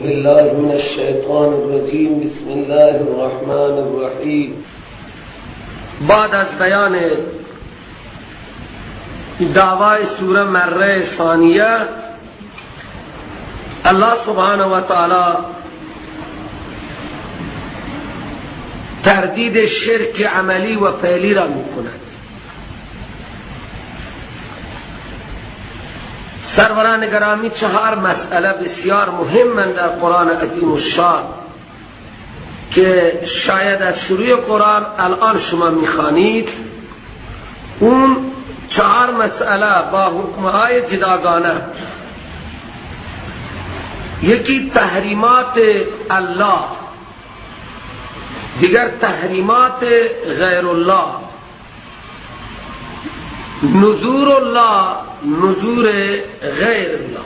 بالله من الشیطان الرجیم. بسم الله الرحمن الرحیم. بعد از بیان دعوای سوره مره ثانیه، الله سبحانه و تعالی تردید شرک عملی و فعلی را میکند. سروران گرامی، چهار مسئله بسیار مهم در قرآن عظیم الشان که شاید از شروع قرآن الان شما میخوانید، اون چهار مسئله با حکمهای جداگانه. یکی تحریمات الله، دیگر تحریمات غیر الله، نذور الله، نذور غیر الله.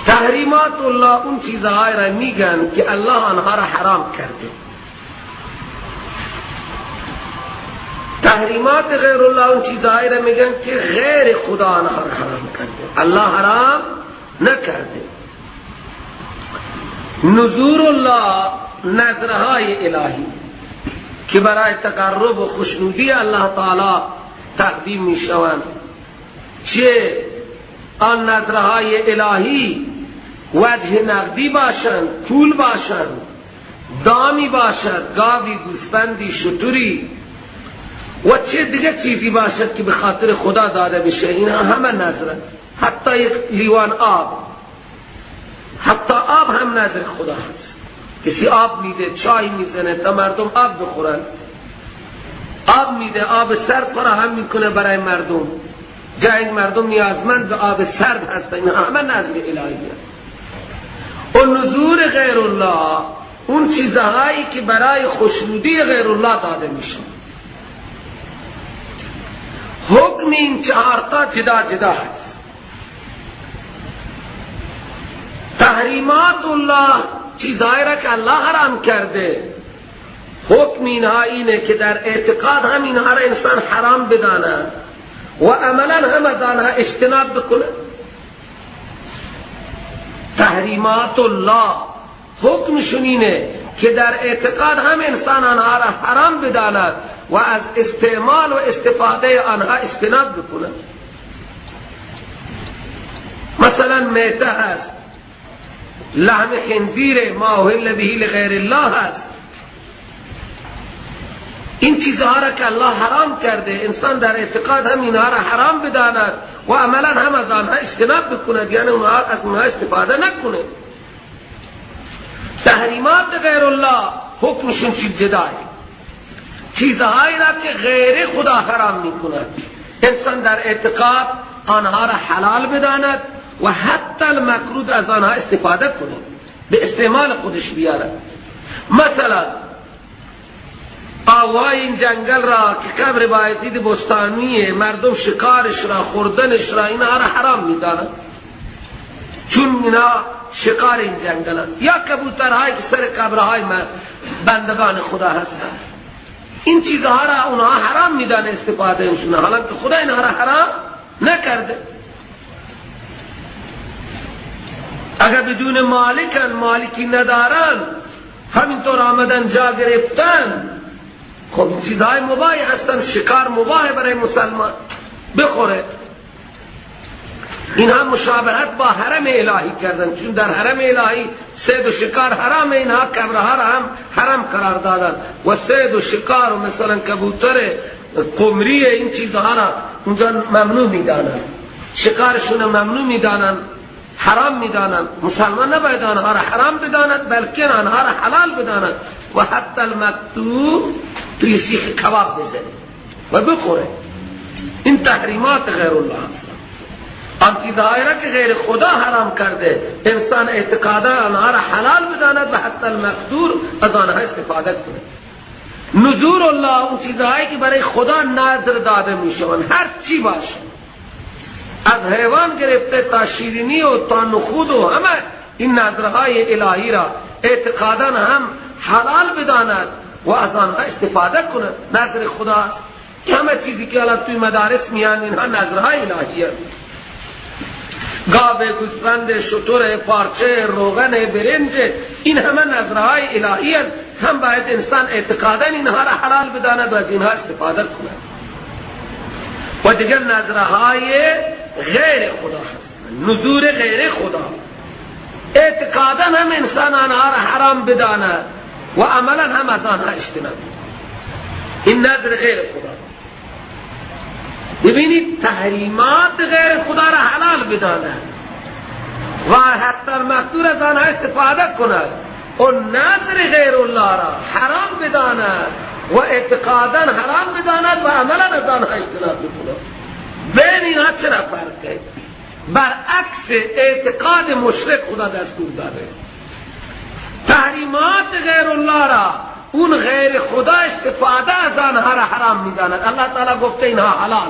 تحریمات الله اون چیزهای را میگن که الله آنها را حرام کرده. تحریمات غیر الله اون چیزهای را میگن که غیر خدا آنها را حرام کرده، الله حرام نکرده. نذور الله نذرهای الهی که برای تقرب و خوشنودی الله تعالی تقدیم می شوند، چه آن نذرهای الهی وجه نقدی باشند، پول باشند، دامی باشد، گاوی، گوسفندی، شتری و چه دیگه چیزی باشد که به خاطر خدا داده بشه، اینا همه نذره. حتی یک لیوان آب، حتی آب هم نذر خدا هست. کسی آب میده، چای میزنه تا مردم آب بخورن، آب میده، آب سرد فراهم میکنه برای مردم، جای مردم نیازمند به آب سرد هستن، این همه نذر الهیه. و نذور غیر الله اون چیزهایی که برای خوشنودی غیر الله داده میشه. حکم این چهارتا جدا جدا هست. تحریمات الله چیزهایی را که الله حرام کرده، حکم اینها اینه که در اعتقاد هم اینها را انسان حرام بدانه و عملا هم از آنها اجتناب بکنه. تحریمات الله حکمشون اینه که در اعتقاد هم انسان آنها را حرام بداند و از استعمال و استفاده آنها اجتناب بکنه. مثلا میته هست، لحم خنزیر، ما اهل به لغیر الله هست. این چیزها را که الله حرام کرده، انسان در اعتقاد هم اینها را حرام بداند و عملا هم از آنها اجتناب بکند، یعنی اونها از اونها استفاده نکنه. تحریمات غیر الله حکمشون چیز جدایی، چیزهایی را که غیر خدا حرام میکند انسان در اعتقاد آنها را حلال بداند و حتی المکروه از آنها استفاده کنه، به استعمال خودش بیاره. مثلا آوای این جنگل را که قبر بایزید بستانیه، مردم شکارش را، خوردنش را، اینها را حرام میدانند، چون اینا شکار این جنگل هست. یا کبوترهایی که سر قبرهای بندگان خدا هستند، این چیزها را اونها حرام میدانند استفاده شون، حالا که خدا اینها را حرام نکرده. اگر بدون مالکن، مالکی ندارن، همینطور آمدن جا گرفتن، خب چیزهای مباح هستن، شکار مباح برای مسلمان بخوره. اینها مشابهت با حرم الهی کردن، چون در حرم الهی صید و شکار حرام، اینها کبرها را هم حرام قرار دادن و صید و شکار و مثلا کبوتر قمری این چیزها را اونجا ممنوع میدانن، شکارشون ممنوع میدانن، حرام میدانند. مسلمان نباید آنها را حرام بداند، بلکه آنها را حلال بداند و حتی المکتوب توی سیخ کباب بزنه و بخوره. این تحریمات غیر الله هست. آن چیزهایی را که غیر خدا حرام کرده، انسان اعتقادا آنها را حلال بداند و حتی المقدور از آنها استفاده کنه. نذور الله اون چیزهایی که برای خدا نذر داده میشوند، هر چی باشه، از حیوان گرفته تا شیرینی و تا نخود و همه این نذرهای الهی را اعتقادا هم حلال بداند و از آنها استفاده کند. نذر خدا که همه چیزی که الان توی مدارس میان، اینها نذرهای الهی هست. گاو، گوسفند، شتر، پارچه، روغن، برنج، این همه نذرهای الهی هست. هم باید انسان اعتقادا اینها را حلال بداند و از اینها استفاده کند. و دیگر نذرهای غیر خدا، نذور غیر خدا، اعتقادا هم انسان آنها را حرام بداند و عملا هم از آنها اجتناب. این نذر غیر خدا. ببینید تحریمات غیر خدا را حلال بداند و حتی المقدور از آنها استفاده کند، و نذر غیر الله را حرام بداند و اعتقادا حرام بداند و عملا از آنها اجتناب کند. بین اینها چرا فرقه؟ برعکس اعتقاد مشرک خدا دستور داده. تحریمات غیر الله را اون غیر خدا استفاده از آنها را حرام میداند. الله تعالی گفته اینها حلال،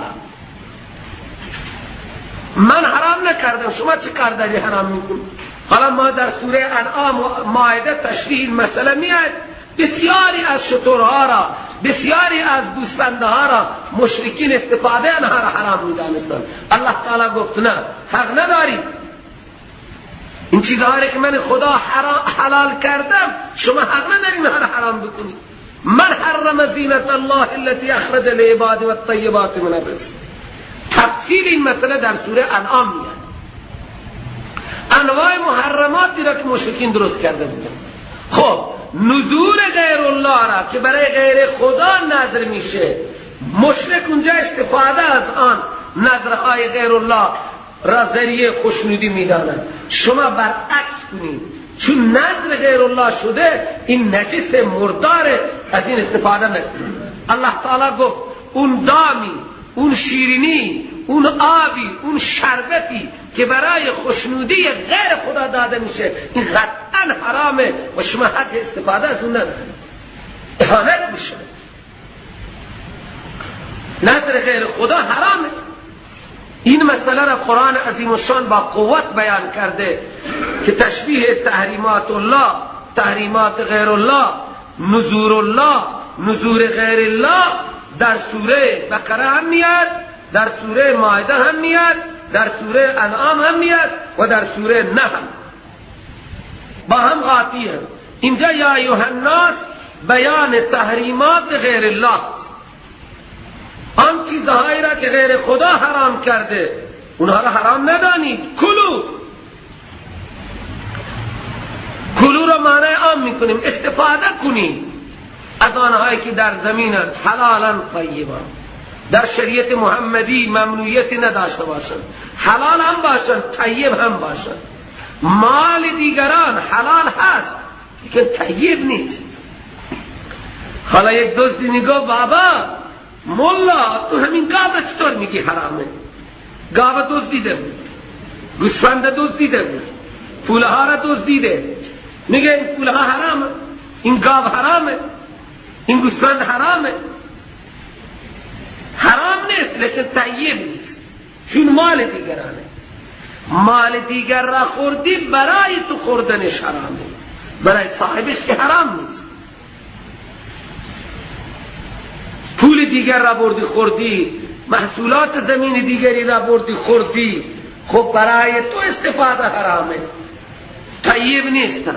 من حرام نکردم، شما چه کار داری حرام میکنی؟ حالا ما در سوره انعام و مائده تشریح این مسئله میاد. بسیاری از شترها را، بسیاری از گوسفندها را مشرکین استفاده آنها را حرام میدانستند. الله تعالی گفت نه، حق نداری، این چیزهایی که من خدا حلال کردم شما حق نداری اینها را حرام بکنی. من حرم زینت الله التي اخرج لعباده والطیبات من الرزق. تفصیل این مسئله در سوره انعام میاد. انواع محرماتی را که مشرکین درست کرده بودند. خب نذور غیر الله را که برای غیر خدا نذر میشه، مشرک اونجا استفاده از آن نذرهای غیر الله را ذریعه خوشنودی میدانند. شما برعکس کنید، چون نذر غیر الله شده این نجس مردار، از این استفاده نکنید. الله تعالی گفت اون دامی، اون شیرینی، اون آبی، اون شربتی که برای خوشنودی غیر خدا داده میشه، این قطعا حرامه و شما حق استفاده از اون ندارید، اهانت میشه. نذر غیر خدا حرامه. این مسئله را قرآن عظیم الشان با قوت بیان کرده که تشبیه تحریمات الله، تحریمات غیر الله، نذور الله، نذور غیر الله در سوره بقره هم میاد، در سوره مائده هم میاد، در سوره انعام هم میاد و در سوره نحل با هم قاطی هم. اینجا یا ایها الناس بیان تحریمات غیر الله، آن چیزهایی را که غیر خدا حرام کرده اونها را حرام ندانید. کلو، کلو را معنی عام میکنیم، استفاده کنید از آنهایی که در زمینند، حلالا طیبا، در شریعت محمدی ممنوعیتی نداشته باشند، حلال هم باشند، طیب هم باشند. مال دیگران حلال هست لیکن طیب نیست. حالا یک دوستی میگه بابا مولا تو همین گاوه چطور میگی حرامه؟ گاوه دزدیده بود، گوسفند دزدیده بود، پولها را دزدیده، میگه این پولها حرامه، این گاو حرامه، این گوسفند حرامه. حرام نیست لیکن طیب نیست، چون مال دیگرانه. مال دیگر را خوردی برای تو خوردنش حرامه، برای صاحبش که حرام نیست. پول دیگر را بردی خوردی، محصولات زمین دیگری را بردی خوردی، خب برای تو استفاده حرامه، طیب نیست.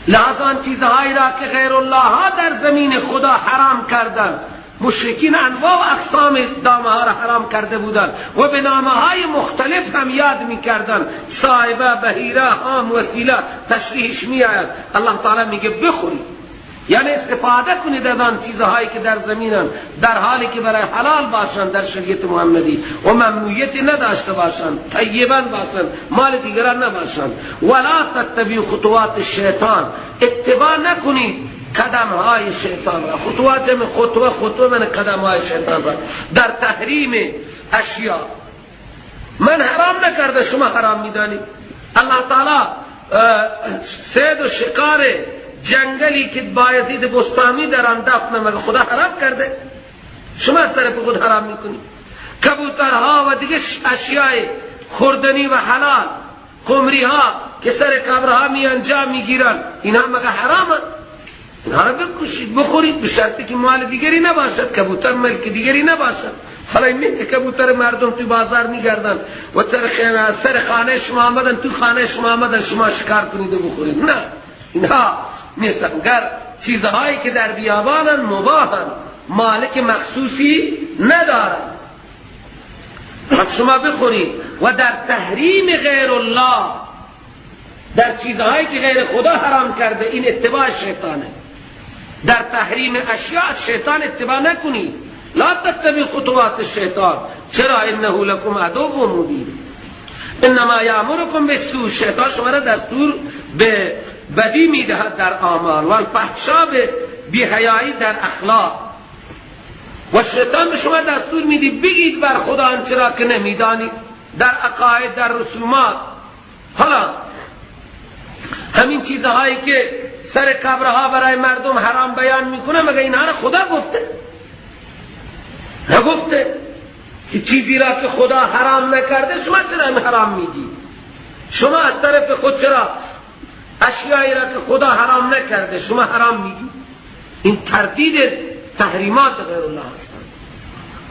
لہذا آن چیزهایی را که غیر الله ها در زمین خدا حرام کردند، مشرکین انواع و اقسام دامه ها را حرام کرده بودند و به نامه های مختلف هم یاد می کردند، صاحبه، بهیره، هام، وسیله، تشریحش می آید. الله تعالی میگه بخورید، یعنی استفاده کنید از آن چیزهایی که در زمینند، در حالی که برای حلال باشند در شریعت محمدی و ممنوعیتی نداشته باشند، طیبا باشند، مال دیگران نباشند. ولا تتبعوا خطوات الشیطان، اتباع نکنید قدم های شیطان را. خطوات من خطوه، خطوه من قدم های شیطان را در تحریم اشیاء. من حرام نکرده شما حرام میدانید. الله تعالی صید و شکار جنگلی که بایزید بستامی در آن دفن مگه خدا حرام کرده؟ شما از طرف خود حرام میکنید. کبوترها و دیگه اشیاء خوردنی و حلال، قمری ها که سر قبرها میان جا میگیرن، اینها مگه حرامن؟ اینها را بکشید بخورید به شرطی که مال دیگری نباشد، کبوتر ملک دیگری نباشد، حالا این مثل کبوتر مردم توی بازار میگردن و سر خانه شما آمدن، تو خانه شما آمدن، شما شکار کنید و بخورید. نه، اینها نیستن. گر چیزهایی که در بیابانن مباحن، مالک مخصوصی ندارن، پس شما بخورید. و در تحریم غیر الله، در چیزهایی که غیر خدا حرام کرده، این اتباع شیطانه. در تحریم اشیاء شیطان اتباع نکنید. لا تتبع خطوات الشیطان، چرا؟ انه لکم عدو مبین. انما یامرکم بالسوء، شیطان شما را دستور به بدی میدهد در اعمال، و الفحشا به بی‌حیایی در اخلاق. و شیطان به شما دستور میدی بگید بر خدا آنچه را که نمیدانید، در عقاید، در رسومات. حالا همین چیزهایی که سر قبرها برای مردم حرام بیان میکنه، مگه اینها را خدا گفته؟ نگفته که چیزی را که خدا حرام نکرده شما چرا حرام میگی؟ شما از طرف خود چرا اشیایی را که خدا حرام نکرده شما حرام میگی؟ این تردید تحریمات غیر الله هستند.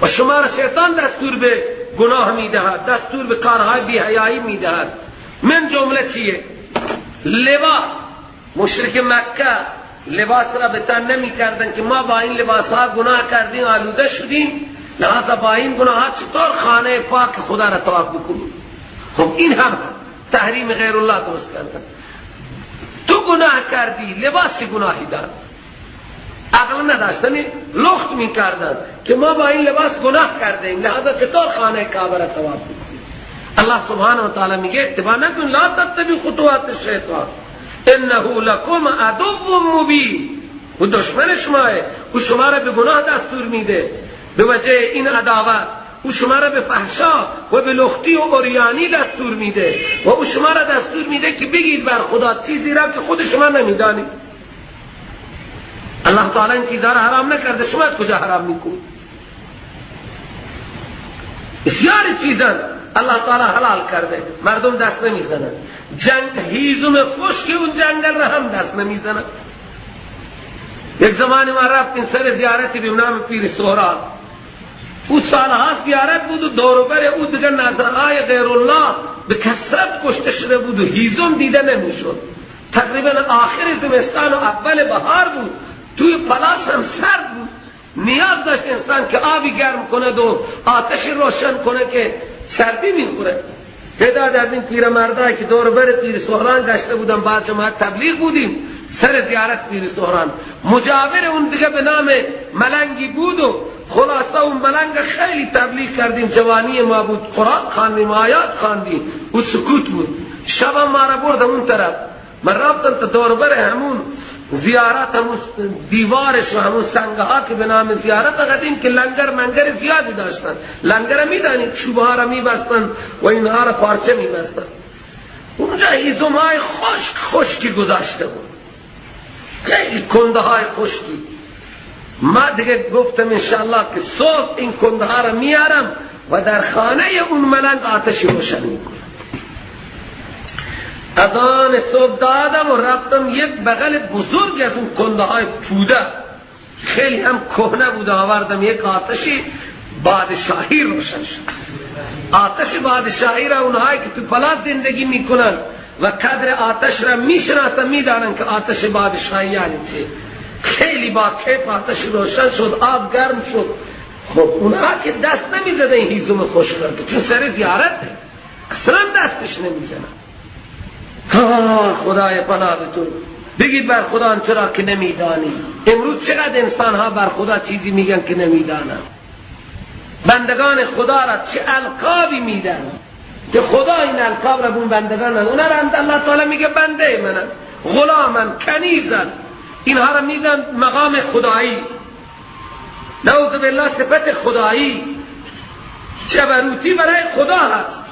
و شما را شیطان دستور به گناه میدهد، دستور به کارهای بی‌حیایی میدهد. من جمله چیه؟ لباس. مشرک مکه لباس را به تن نمی کردن که ما با این لباس ها گناه کردیم، آلوده شدیم، لذا با این گناه ها چطور خانه پاک خدا را طواف بکنیم؟ خب این هم تحریم غیر الله درست کردن. تو گناه کردی، لباس گناهی دار، عقل نداشتن، لخت می کردن که ما با این لباس گناه کردیم، لذا چطور خانه کعبه را طواف بکنیم؟ الله سبحانه و تعالی میگه اتباع نکن، لا تتبع خطوات الشیطان انه لکم عدو مبین. او دشمن شماه، او شما را به گناه دستور میده، به وجه این عداوت او شما را به فحشا و به لختی و عریانی دستور میده، و او شما را دستور میده که بگید بر خدا چیزی را که خود شما نمیدانید. الله تعالی این چیزها را حرام نکرده، شما از کجا حرام میکنید؟ بسیار چیزان الله تعالی حلال کرده، مردم دست نمیزنند. جنگ هیزم خشک اون جنگل را هم دست نمیزنند. یک زمانی ما رفتیم سر زیارتی به نام پیر سهراب، او سالها زیارت بود و دوروبر او دیگر نظرهای غیر الله به کثرت کشته شده بود و هیزم دیده نمیشد. تقریبا آخر زمستان و اول بهار بود، توی پلاس هم سرد بود، نیاز داشت انسان که آبی گرم کند و آتش روشن کنه که سردی میخوره. تعداد از این پیرمردایی که دور بر پیر سهران گشته بودن، بعد جماعت تبلیغ بودیم سر زیارت پیر سهران، مجاور اون دیگه به نام ملنگی بود و خلاصه اون ملنگ خیلی تبلیغ کردیم، جوانی ما بود، قرآن خواندیم، آیات خواندیم، او سکوت بود. شب ما را بردم اون طرف، من رفتم تا دور بر همون زیارت، همون دیوارش و همون سنگها که به نام زیارت قدیم که لنگر منگر زیادی داشتن، لنگر میدانید چوبها را میبستن و اینها را پارچه میبستن. اونجا هیزمهای خشک خشکی گذاشته بود، خیلی کنده های خشکی. ما دیگه گفتم انشاءالله که صبح این کنده ها را میارم و در خانه اون ملنگ آتشی روشن میکنم. اذان صبح دادم و رفتم یک بغل بزرگ از اون کنده های پوده خیلی هم کهنه بود آوردم، یک آتشی بادشاهی روشن شد. آتش بادشاهی را اونهایی که تو پلاس زندگی میکنن و قدر آتش را میشناسن میدانن که آتش بادشاهی یعنی چه. خیلی با کیف آتش روشن شد، آب گرم شد. خب اونها که دست نمیزدن این هیزم خشک را، چون سر زیارت اصلا دستش نمیزنن. خدای پناه به تو، بگید بر خدا آنچه را که نمیدانی. امروز چقدر انسان ها بر خدا چیزی میگن که نمیدانن. بندگان خدا را چه القابی میدن که خدا این القاب را بون بندگان نداره. اونا را الله تعالی میگه بنده منن، غلامن، کنیزن، اینها را میدن مقام خدایی. نعوذ بالله صفت خدایی، جبروتی برای خدا هست،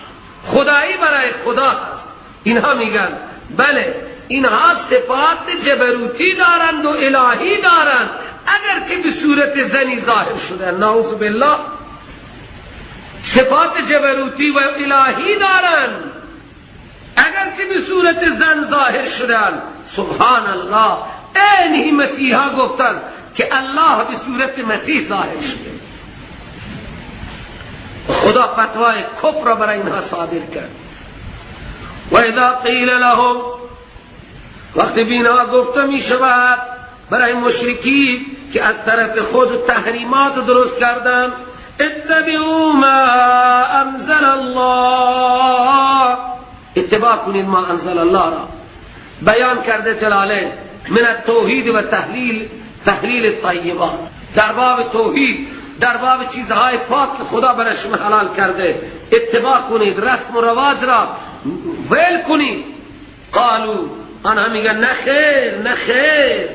خدایی برای خدا هست. اینها میگن بله اینها صفات جبروتی دارند و الهی دارند، اگر که به صورت زنی ظاهر شده. نعوذ بالله صفات جبروتی و الهی دارند اگر که به صورت زن ظاهر شدن. سبحان الله، اینهی مسیحا گفتن که الله به صورت مسیح ظاهر شده. خدا فتوای کفر را برای اینها صادر کرد. و اذا قیل لهم، وقتی بینا گفته می شود برای مشرکی که از طرف خود تحریمات درست کردن، اتبعوا ما انزل الله، اتباع کنید ما انزل الله را. بیان کرده جلاله من التوحید و تحلیل الطیبات، در باب توحید، در باب چیزهای پاک خدا برای شما حلال کرده اتباع کنید، رسم و رواج را ول کنید. قالو، آنها میگن نه خیر، نه خیر،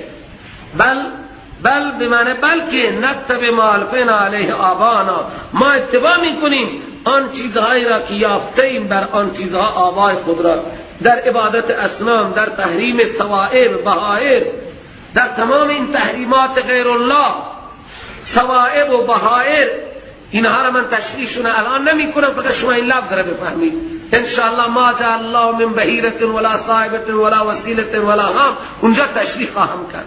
بل بمعنی بلکه نتبع ما الفینا علیه آبانا، ما اتباع میکنیم آن چیزهایی را که یافته ایم بر آن چیزها آبای خود را، در عبادت اصنام، در تحریم صوائب بهائر، در تمام این تحریمات غیر الله، صوائب و بهائر، اینها را من تشریحشون الان نمی کنم، فقط شما این لفظ را بفهمید. انشاءالله ما جعل الله من بهیرة ولا صاحبة ولا وسیلة ولا هم، اونجا تشریح خواهم کرد.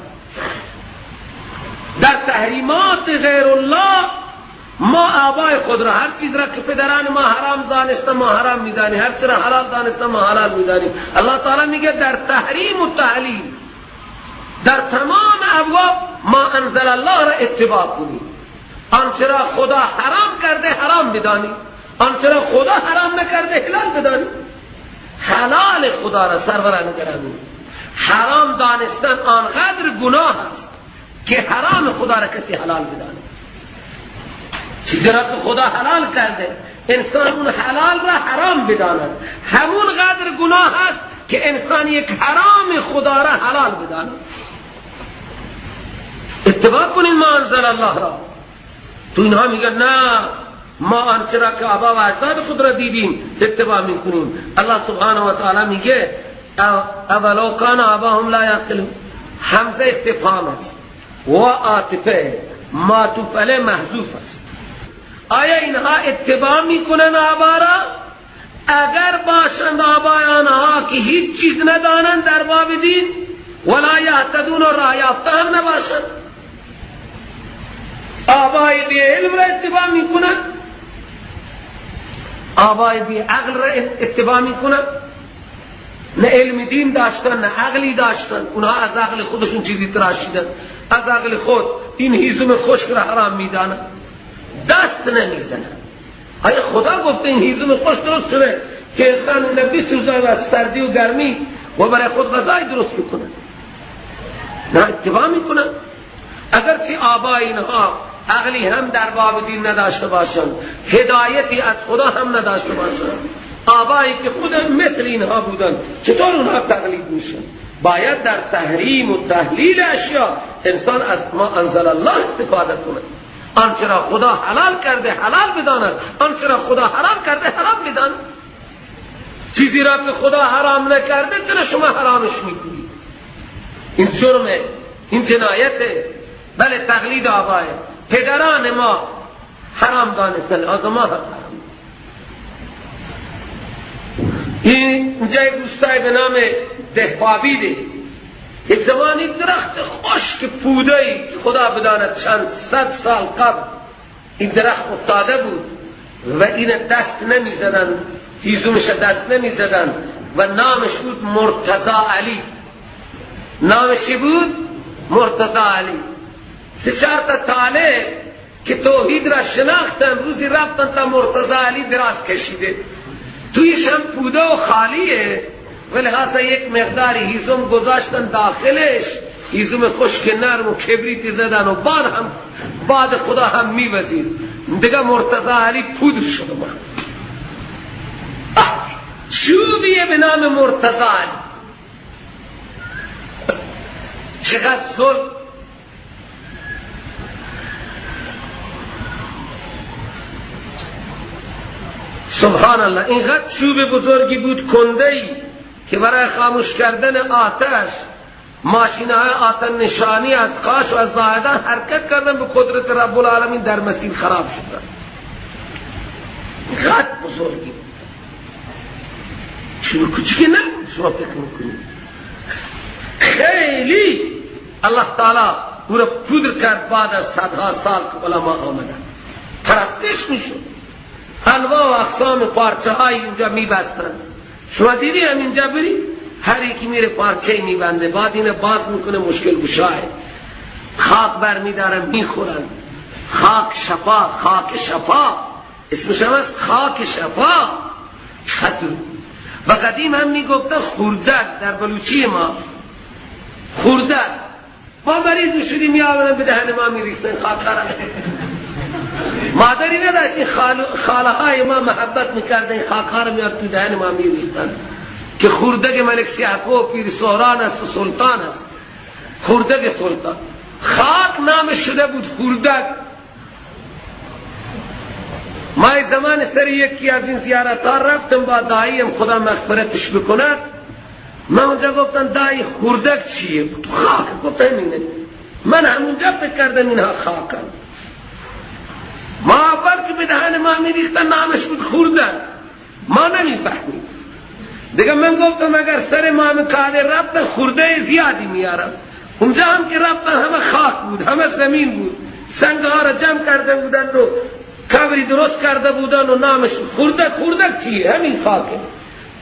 در تحریمات غیر الله ما آبای خود را، هر چیز را که پدران ما حرام دانسته ما حرام میدانیم، هر چیز را حلال دانسته ما حلال میدانیم. الله تعالی میگه در تحریم و تحلیل، در تمام ابواب ما انزل الله را اتباع کنید. آنچه را خدا حرام کرده حرام بدانید، آنچه را خدا حرام نکرده حلال بدانید. حلال خدا را سروران گرامی، حرام دانستن آنقدر گناه است که حرام خدا را کسی حلال بداند. چیزی را که خدا حلال کرده انسان اون حلال را حرام بداند، همون قدر گناه است که انسان یک حرام خدا را حلال بداند. اتباع کنید ما انزل الله را. تو اینها میگن نه، ما آنچه را که آبا و اجداد خود را دیدیم اتباع میکنیم. الله سبحانه و تعالی میگه اولو کان آباهم لا یعقلون. همزه استفهام است و عاطفه معطوف علیه محذوف است. آیا اینها اتباع میکنن آبا را؟ اگر باشند آبای آنها که هیچ چیز ندانند در باب دین، ولا یهتدون، و راه یافته هم نباشند، آبای بی علم را اتباع میکنن، آبای بی عقل را اتباع میکنن، نه علم دین داشتن نه عقلی داشتن، اونها از عقل خودشون چیزی تراشیدن، از عقل خود این هیزم خشک را حرام میدانن، دست نمیزنن. آیا خدا گفته این هیزم خشک درست شده که انسان اون بسوزه و از سردی و گرمی و برای خود غذای درست میکنن؟ نه، اتباع میکنن. اگر که آبای اینها عقلی هم در باب دین نداشته باشند، هدایتی از خدا هم نداشته باشند، آبایی که خود مثل اینها بودن، چطور اونها تقلید میشن؟ باید در تحریم و تحلیل اشیا انسان از ما انزل الله استفاده کنه. آنچه را خدا حلال کرده حلال بداند، آنچه را خدا حرام کرده حرام بداند. چیزی را که خدا حرام نکرده چرا شما حرامش میکنید؟ این جرمه، این جنایته. بله، تقلید آبای پدران ما حرام دانستن، از ما حرام. این جای روستای به نام دهبابیده، یک زمانی درخت خشک پوده‌ای که خدا بداند چند صد سال قبل این درخت افتاده بود و این دست نمیزدن، هیزمش دست نمیزدن و نامش بود مرتضی علی. نامش بود مرتضی علی. سه چهار تا طالب که توحید را شناختن روزی رفتن تا مرتضی علی دراز کشیده، تویش هم پوده و خالیه، ولی لحاظا یک مقداری هیزم گذاشتن داخلش، هیزم خشک نرم و کبریتی زدن و بعد هم بعد خدا هم میوزید دیگه. مرتضی علی پودر شد. چوبیه به نام مرتضی علی. چقدر ظلم! سبحان الله، اینقدر چوب بزرگی بود کنده‌ای که برای خاموش کردن آتش ماشین‌های آتش نشانی از قاش و از زاهدان حرکت کردن، به قدرت رب العالمین در مسیر خراب شدن. اینقدر بزرگی بود، چوب کوچیکی نه شما فکر میکنید. خیلی الله تعالی او را پودر کرد. بعد از صدها سال که علما آمدن پرستش میشد. انواع و اقسام پارچه های اینجا میبستن. شما دیدی هم اینجا بری هر یکی میره پارچه میبنده، بعد اینه باز میکنه، مشکل گشاه، خاک بر میدارن میخورن. خاک شفا، خاک شفا اسمش هم است، خاک شفا. چطور؟ و قدیم هم میگفتن خوردک، در بلوچی ما خوردک. ما مریض میشدیم میآوردن به دهن ما میریختن خاک را. مادری نداشت، خاله های ما محبت میکردن، خاک ها را میآورد تو دهن ما میریختن که خوردک ملک سیاکو پیر سوران است و سلطان است، خوردک سلطان. خاک نامش شده بود خوردک. ما زمان سر یکی از این زیارت ها رفتم با داییم، خدا مغفرتش بکند. من اونجا گفتم دایی خوردک چیه؟ تو خاک. گفت همینه. من همونجا فکر کردم اینها خاکن. ما اول که به دهن ما میریختن نامش بود خوردک، ما نمیفهمیم دیگه. من گفتم اگر سر امام قادر رفتن خورده زیادی میارم. اونجا هم که رفتن همه خاک بود، همه زمین بود، سنگ ها را جمع کرده بودن و کبری درست کرده بودن و نامش خوردک. خوردک چیه؟ همین خاکه.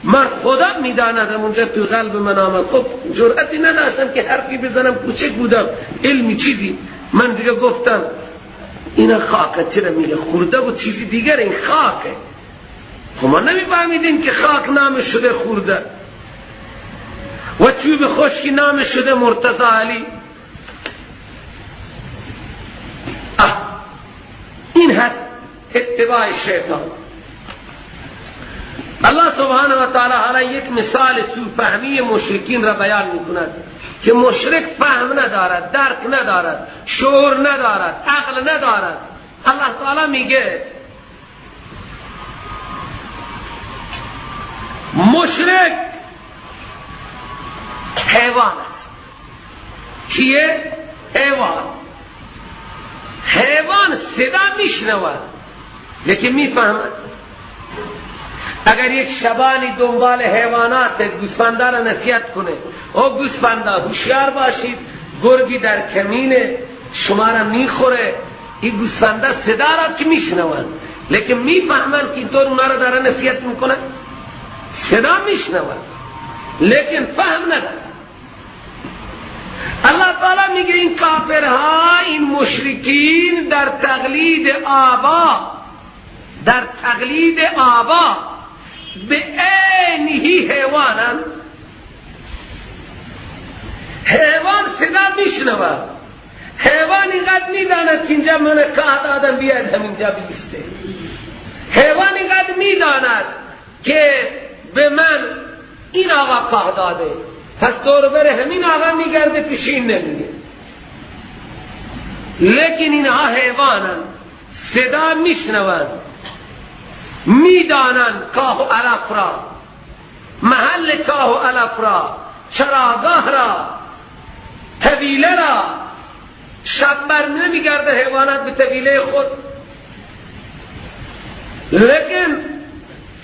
من خدا میداندم اونجا تو قلب من آمد. خب جرأتی نداشتم که حرفی بزنم، کوچک بودم، علمی چیزی. من دیگه گفتم اینا خاکه، چرا میگه خورده و چیزی دیگر؟ این خاکه. خب ما نمیفهمیدیم که خاک نامش شده خورده و چوب خشکی نامش شده مرتضی علی. این هست اتباع شیطان. الله سبحانه و تعالی حالا یک مثال سوء فهمی مشرکین را بیان میکند که مشرک فهم ندارد، درک ندارد، شعور ندارد، عقل ندارد. الله تعالی میگه مشرک حیوان است. چیه؟ حیوان. حیوان صدا میشنود لیکن میفهمد. اگر یک شبانی دنبال حیوانات گوسفندا را نصیحت کنه، او گوسفندا هوشیار باشید، گرگی در کمینه شما را میخوره، این گوسفندا صدا را که میشنوند لیکن میفهمند که اینطور اونا را داره نصیحت میکنه. صدا میشنوند لیکن فهم نداره. الله تعالی میگه این کافرها، این مشرکین در تقلید آبا، در تقلید آبا به عینه حیوانند. حیوان صدا میشنود، حیوان اینقدر میداند که اینجا من کاه دادم بیاید همینجا بیسته. حیوان اینقدر میداند که به من این آقا کاه داده، پس دور بره همین آقا میگرده، پیش این نمیگه. لیکن اینها حیوانند، صدا میشنوند، میدانند کاه و علف را، محل کاه و علف را، چراگاه را، طویله را. شب بر نمیگرده حیوانات به طویله خود، لیکن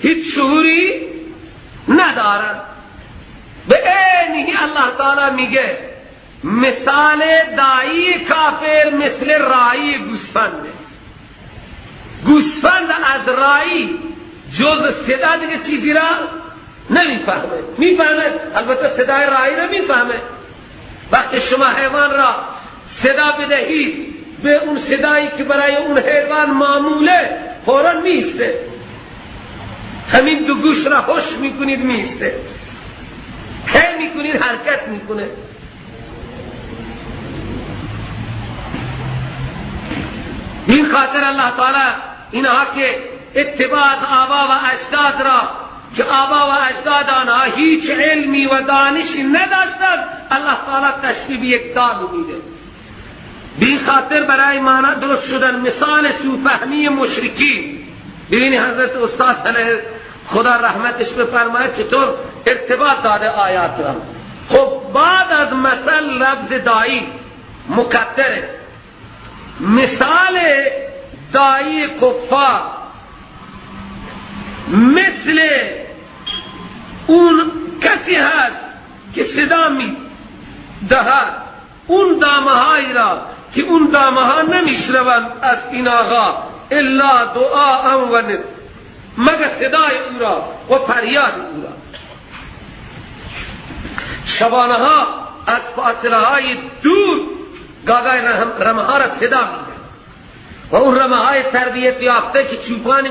هیچ شعوری ندارند. به عینه الله تعالی میگه مثال داعی کافر مثل راعی گوسفنده. گوسفند از راعی جز صدا دیگه چیزی را نمیفهمه. میفهمه البته، صدای راعی را میفهمه. وقتی شما حیوان را صدا بدهید به اون صدایی که برای اون حیوان معموله، فوراً میسته. همین دو گوش را هش میکنید میسته، هی میکنید حرکت میکنه. این خاطر الله تعالی اینها که اتباع آبا و اجداد را که آبا و اجداد آنها هیچ علمی و دانشی نداشتند، الله تعالی تشبیه یک دام میده. بی خاطر برای معنا درست شدن مثال سوء فهمی مشرکین. ببینی حضرت استاد علیه خدا رحمتش بفرماید چطور ارتباط داده آیات را. خب بعد از مثل لفظ داعی مقدره، مثال داعی کفار مثل اون کسی هست که صدا می دهد اون دامهایی را که اون دامه ها نمیشنوند از این آقا الا دعاء و مگر صدای او را و فریاد او را. شبانه ها از فاصله های دور گاگای رمه ها را صدا میدن و اون رمه های تربیت یافته که چوپان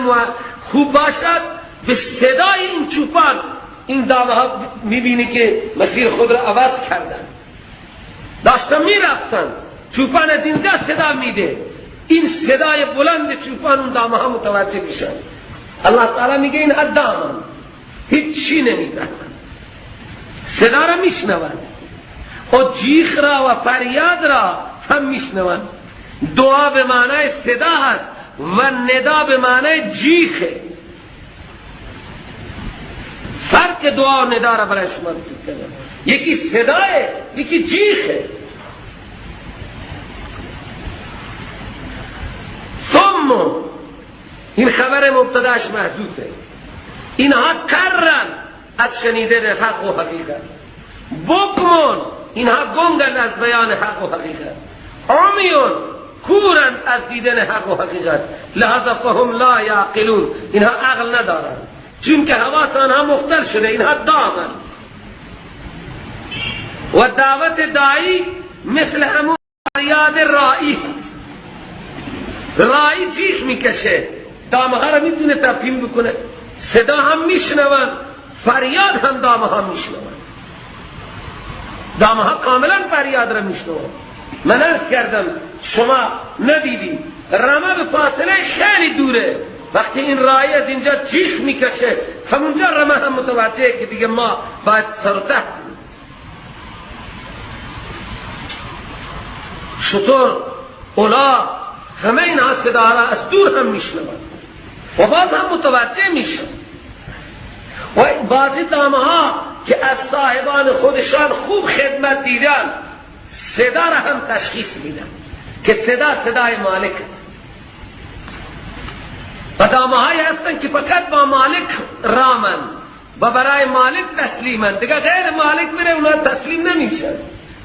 خوب باشد، به صدای این چوپان این دامه ها میبینی که مسیر خود را عوض کردن، داشتن میرفتن، چوپان از اینجا صدا میده، این صدای بلند چوپان اون دامه ها متوجه میشن. الله تعالی میگه این دامن هیچ چی نمیدن، صدا را میشنوند و جیخ را و فریاد را هم میشنوند. دعا به معنای صدا هست و ندا به معنای جیخه. فرق دعا و ندا را برای شما بگم، یکی صداه یکی جیخه. ثم این خبر مبتداش محذوفه، اینها کرن از شنیدن حق و حقیقت، بکمون اینها گنگن از بیان حق و حقیقت، عمیون کورن از دیدن حق و حقیقت، لذا فهم لا یعقلون، اینها عقل ندارن چون که حواس آنها مختل شده، اینها دامن. و دعوت داعی مثل همون فریاد رائی، رائی جیش میکشه، دامه ها را میتونه تفهیم بکنه، صدا هم میشنون، فریاد هم دامه ها میشنون، دامه ها کاملا فریاد را میشنون. من عرض کردم شما ندیدی رمه به فاصله خیلی دوره، وقتی این رای از اینجا جیخ میکشه همونجا رمه هم متوجهه که دیگه ما باید سر و ته کنیم. شتر، الاغ، همه اینها صدا را از دور هم میشنون و باز هم متوجه میشن. و بعضی دامه ها که از صاحبان خودشان خوب خدمت دیدن، صدا را هم تشخیص میدن که صدا صدای مالک. و دامه هایی هستن که فقط با مالک رامن و برای مالک تسلیمن، دیگه غیر مالک میره اونا تسلیم نمیشن،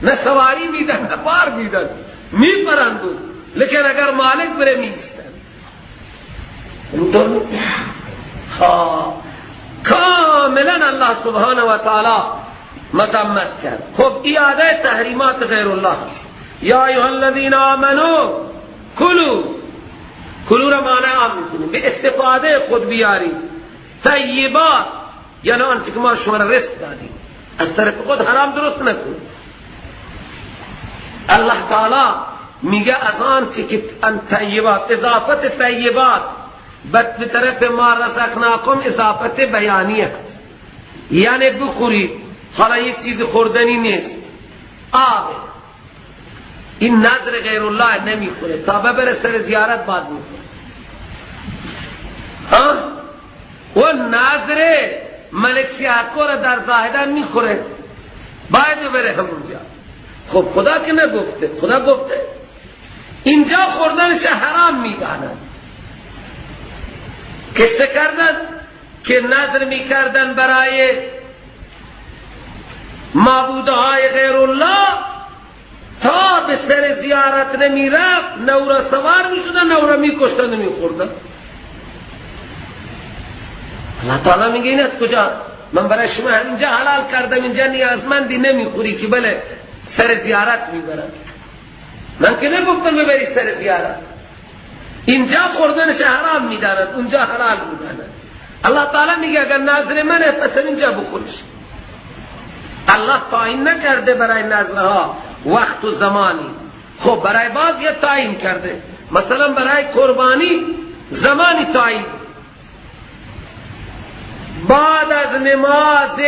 نه سواری میدن نه بار میدن، میپرند، لیکن اگر مالک بره میستن. اینطور کاملا الله سبحانه و تعالی مذمت کرد. خب ایاده تحریمات غیر الله، یا ایها الذین آمنو کلو، کلو را معنی عام میکنیم، به استفاده خود بیاری، طیبات یعنی آنچه که ما شما را رزق دادیم، از طرف خود حرام درست نکن. الله تعالی میگه از آنچه که طیبات، اضافت طیبات به طرف ما رزقناکم اضافت بیانیه، یعنی بخورید. حالا یک چیز خوردنی نیست، آب، این نذر غیر الله نمیخوره تا ببره سر زیارت بعد میخوره. و نذر ملک سیاکو را در زاهدان میخوره، باید بره همونجا. خب خدا که نگفته، خدا گفته اینجا خوردنش حرام میدانند. که چه کردن؟ که نذر میکردن برای معبودهای غیر الله، تا به سر زیارت نمی رفت نورا سوار می شدن، نورا می کشتن می خوردن. الله تعالی میگه این از کجا؟ من برای شما اینجا حلال کردم، اینجا نیازمندی نمیخوری که بله سر زیارت میبرم. من که نگفتم ببری سر زیارت. اینجا خوردنش حرام میداند، اونجا حلال میداند. الله تعالی میگه اگر نظر منه پس اینجا بخورش. الله تعیین نکرده برای نظرها وقت و زمانی. خب برای بعض یه تعیین کرده، مثلا برای قربانی زمانی تعیین، بعد از نماز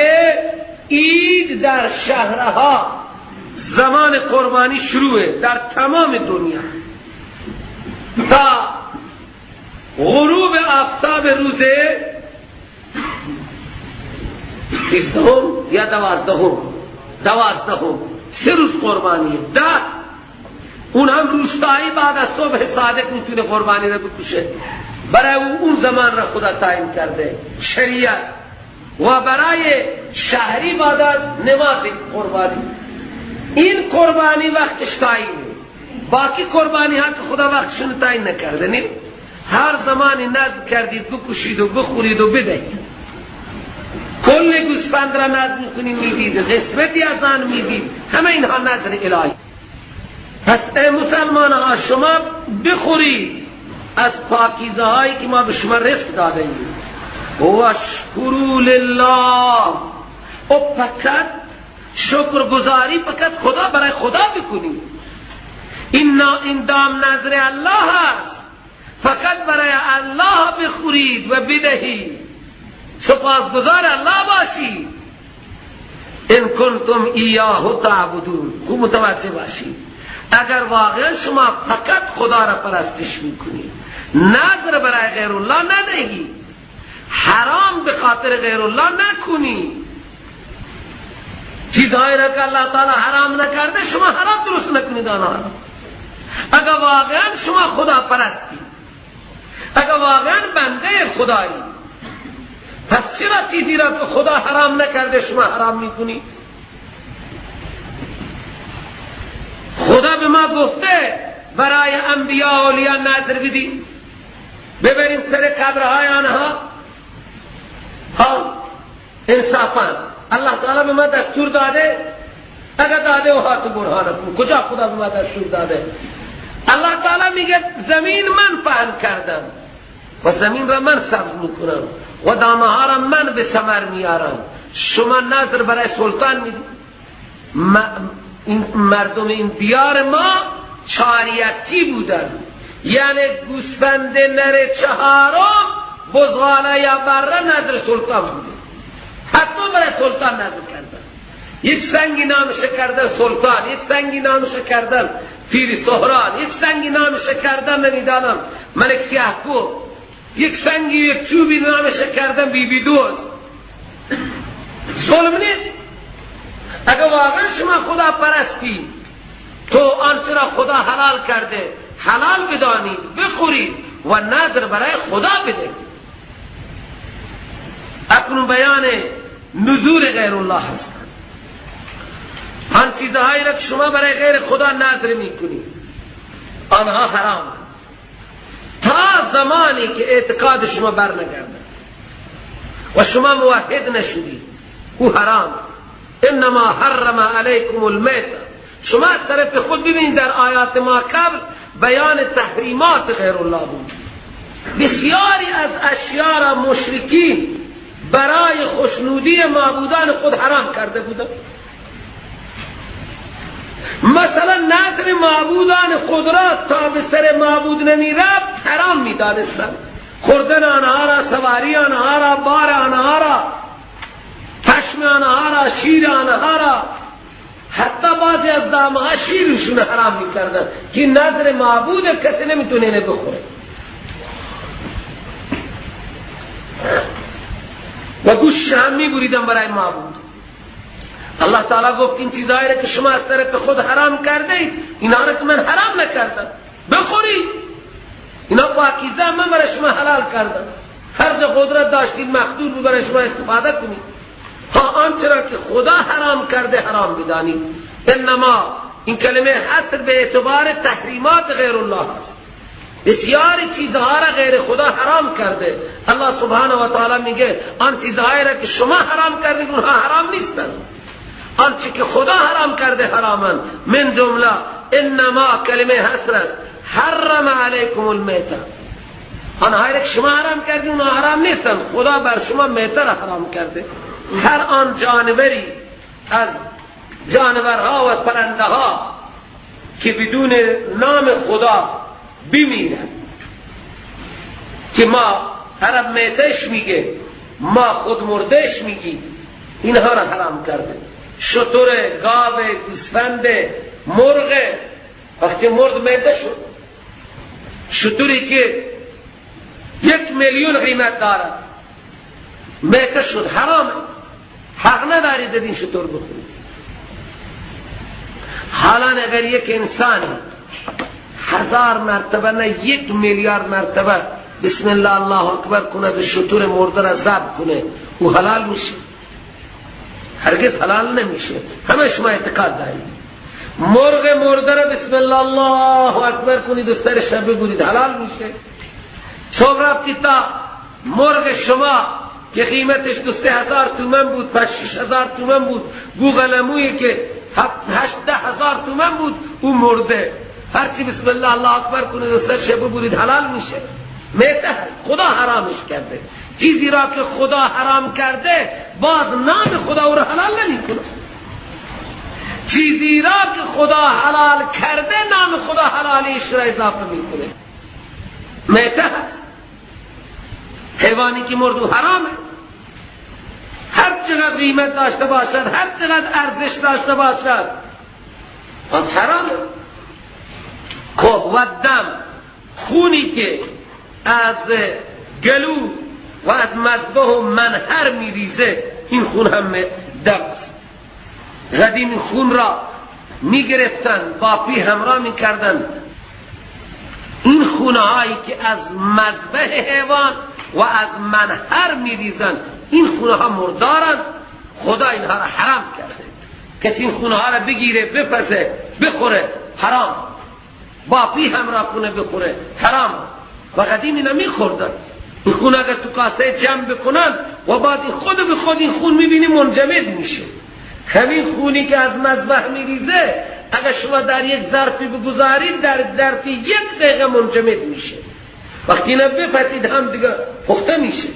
عید در شهرها زمان قربانی شروعه در تمام دنیا تا غروب آفتاب روز 20 یا 12، 3 روز قربانی. 10 اون هم روستایی بعد از صبح صادق میتونه قربانی رو بکشه. برای اون زمان را خدا تعیین کرده شریعت، و برای شهری بعد از نماز قربانی. این قربانی وقتش تعیینه، باقی قربانی ها که خدا وقتشون تعیین نکرده. نه هر زمانی نذر کردید بکشید و بخورید و بدهید. کل گوسفند را نذر میکنید میدید، قسمتی از آن میدید، همه اینها نذر الهی. پس ای مسلمان ها، شما بخورید از پاکیزه هایی که ما به شما رزق داده ایم. واشکروا لله، و فقط شکرگزاری فقط خدا برای خدا بکنید. این دام نظر الله است، فقط برای الله بخورید و بدهید، سپاسگزار الله باشید. ان کنتم ایاه تعبدون، خوب متوجه باشید، اگر واقعا شما فقط خدا را پرستش میکنید، نظر برای غیر الله ندهید، حرام به خاطر غیر الله نکنید، چیزهایی را که الله تعالی حرام نکرده شما حرام درست نکنید آنها را. اگر واقعا شما خدا پرستی، اگر واقعا بنده خدایی، پس چرا چیزی را که خدا حرام نکرده شما حرام میکنید؟ خدا به ما گفته برای انبیاء و اولیاء نذر بدیم، ببریم سر قبرهای آنها. ها انصافا الله تعالی به ما دستور داده، اگر داده و هات برهانکم، کجا خدا به ما دستور داده؟ الله تعالی میگه زمین من پهن کردم و زمین را من سبز میکنم و دامه ها را من به ثمر میارم، شما نذر برای سلطان میدید. این مردم این دیار ما چاریتی بودن، یعنی گوسفند نر چهارم بزغاله یا بره نذر سلطان بوده، حتی برای سلطان نذر کردن. یک سنگی نامش کردن سلطان، یک سنگی نامش کردن پیر سهران، یک سنگی نامش کردن نمیدانم ملک سیاهکو، یک سنگی یک چوبی نامش کردن بی بی دوست. ظلم نیست؟ اگر واقعا شما خدا پرستی، تو آنچه را خدا حلال کرده حلال بدانید، بخورید و نذر برای خدا بده. اکنون بیان نذور غیر الله هست. آن چیزهایی را که شما برای غیر خدا نذر میکنید آنها حرام تا زمانی که اعتقاد شما بر نگرده و شما موحد نشدید، او حرام. انما حرم علیکم المیت. شما از طرف خود ببینید در آیات ما قبل بیان تحریمات غیر الله بود. بسیاری از اشیاء را مشرکین برای خوشنودی معبودان خود حرام کرده بودند. مثلا نذر معبودان خود را تا به سر معبود نمی رفت حرام می دانستند. خوردن آنها را، سواری آنها را، بار آنها را، پشم آنها را، شیر آنها را، حتی بعضی از دامها شیرشون حرام می کردن که نذر معبود کسی نمیتونه اینه بخوره. و گوش هم می بریدن برای معبود. الله تعالی گفت این چیزهایی را که شما از طرف خود حرام کرده اید، اینها را که من حرام نکردم بخورید، اینا پاکیزه من برای شما حلال کردم، هر جا قدرت داشتید مقدور بود برای شما استفاده کنید. ها آنچه را که خدا حرام کرده حرام بدانید. انما این کلمه حصر به اعتبار تحریمات غیر الله است. بسیاری چیزها را غیر خدا حرام کرده. الله سبحانه و تعالی میگه آن چیزهایی را که شما حرام کردید اونها حرام نیستند، آنچه که خدا حرام کرده حرامن. من جمله انما کلمه حصر است، حرم علیکم المیتة. آنهایی را که شما حرام کردید اونها حرام نیستند، خدا بر شما میته را حرام کرده. هر آن جانوری از جانورها و پرنده ها که بدون نام خدا بمیرد، که ما عرب میتش میگه، ما خود مردش میگیم، اینها را حرام کرده. شتر، گاو، گوسفند، مرغ، وقتی مرد میته شد، شتری که 1 میلیون قیمت دارد میته شد، حرامه، حق ندارید این شتر بخورید. حالا اگر یک انسانی 1000 مرتبه نه 1 میلیارد مرتبه بسم الله الله اکبر کنه و شتر مرده را ذبح کنه، او حلال میشه؟ هرگز حلال نمیشه. همه شما اعتقاد دارید مرغ مرده را بسم الله الله اکبر کنید و سر شب ببرید حلال میشه؟ صبح رفتی تا مرغ شما که قیمتش 2-3 هزار تومن بود، 5-6 هزار تومن بود، بوغلمویی که 7-8 هزار تومن بود، او مرده. هرچی بسم الله الله اکبر کنید و سرش ببرید حلال میشه. میته، خدا حرامش کرده. چیزی را که خدا حرام کرده باز نام خدا او را حلال نمیکنه. چیزی را که خدا حلال کرده نام خدا حلالیش را اضافه میکنه. میته حیوانی که مرد و حرامه، هر چقدر قیمت داشته باشد، هر چقدر ارزش داشته باشد، باز حرامه. خب و دم، خونی که از گلو و از مذبح و منحر میریزه، این خون هم دم است. قدیم خون را میگرفتن، باپی همراه میکردن. این خونه هایی که از مذبح حیوان و از منحر میریزن، این خونه ها مردارن، خدا اینها را حرام کرده. کسی این خونه ها را بگیره، بپزه، بخوره، حرام. باپی همراه کنه بخوره، حرام. و قدیم اینا میخوردن. این خون اگر تو کاسه جمع بکنن و بعد خود به خود این خون میبینی منجمد میشه. همین خونی که از مذبح میریزه اگر شما در یک ظرفی بگذارید، در ظرفی 1 دقیقه منجمد میشه. وقتی اینا بپسید هم دیگه پخته میشه.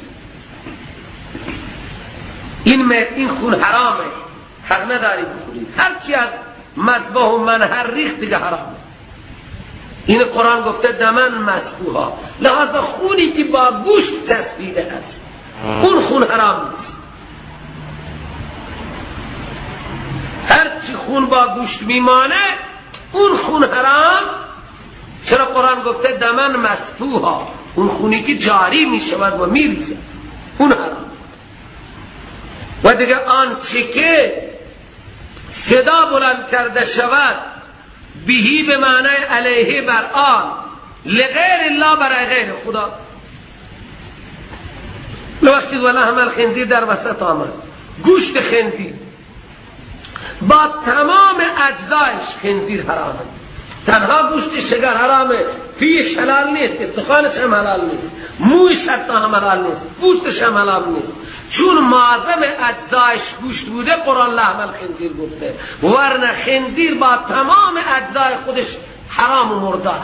این خون حرامه، حق نداری بخورید. هرچی از مذبح و منحر ریخت دیگه حرامه. این قرآن گفته دمن مسفوها، لحاظ خونی که با گوشت چسبیده است اون خون حرام نیست. هرچی خون با گوشت میمانه اون خون حرام. چرا قرآن گفته دمن مسفوها؟ اون خونی که جاری میشود و میریزد اون حرام. و دیگه آنچه که صدا بلند کرده شود، بهی به معنای علیه، بر آن، لغیر الله، برای غیر خدا. ببخشید ولحم الخنزیر در وسط آمد. گوشت خنزیر با تمام اجزایش خنزیر حرامه. تنها گوشت شگر حرامه، پیش حلال نیست، استخوانش هم حلال نیست، مویش حتی هم حلال نیست، پوستش هم حلال نیست. چون معظم اجزایش گوشت بوده قرآن لحم الخنزیر گفته، ورنه خنزیر با تمام اجزای خودش حرام و مردار.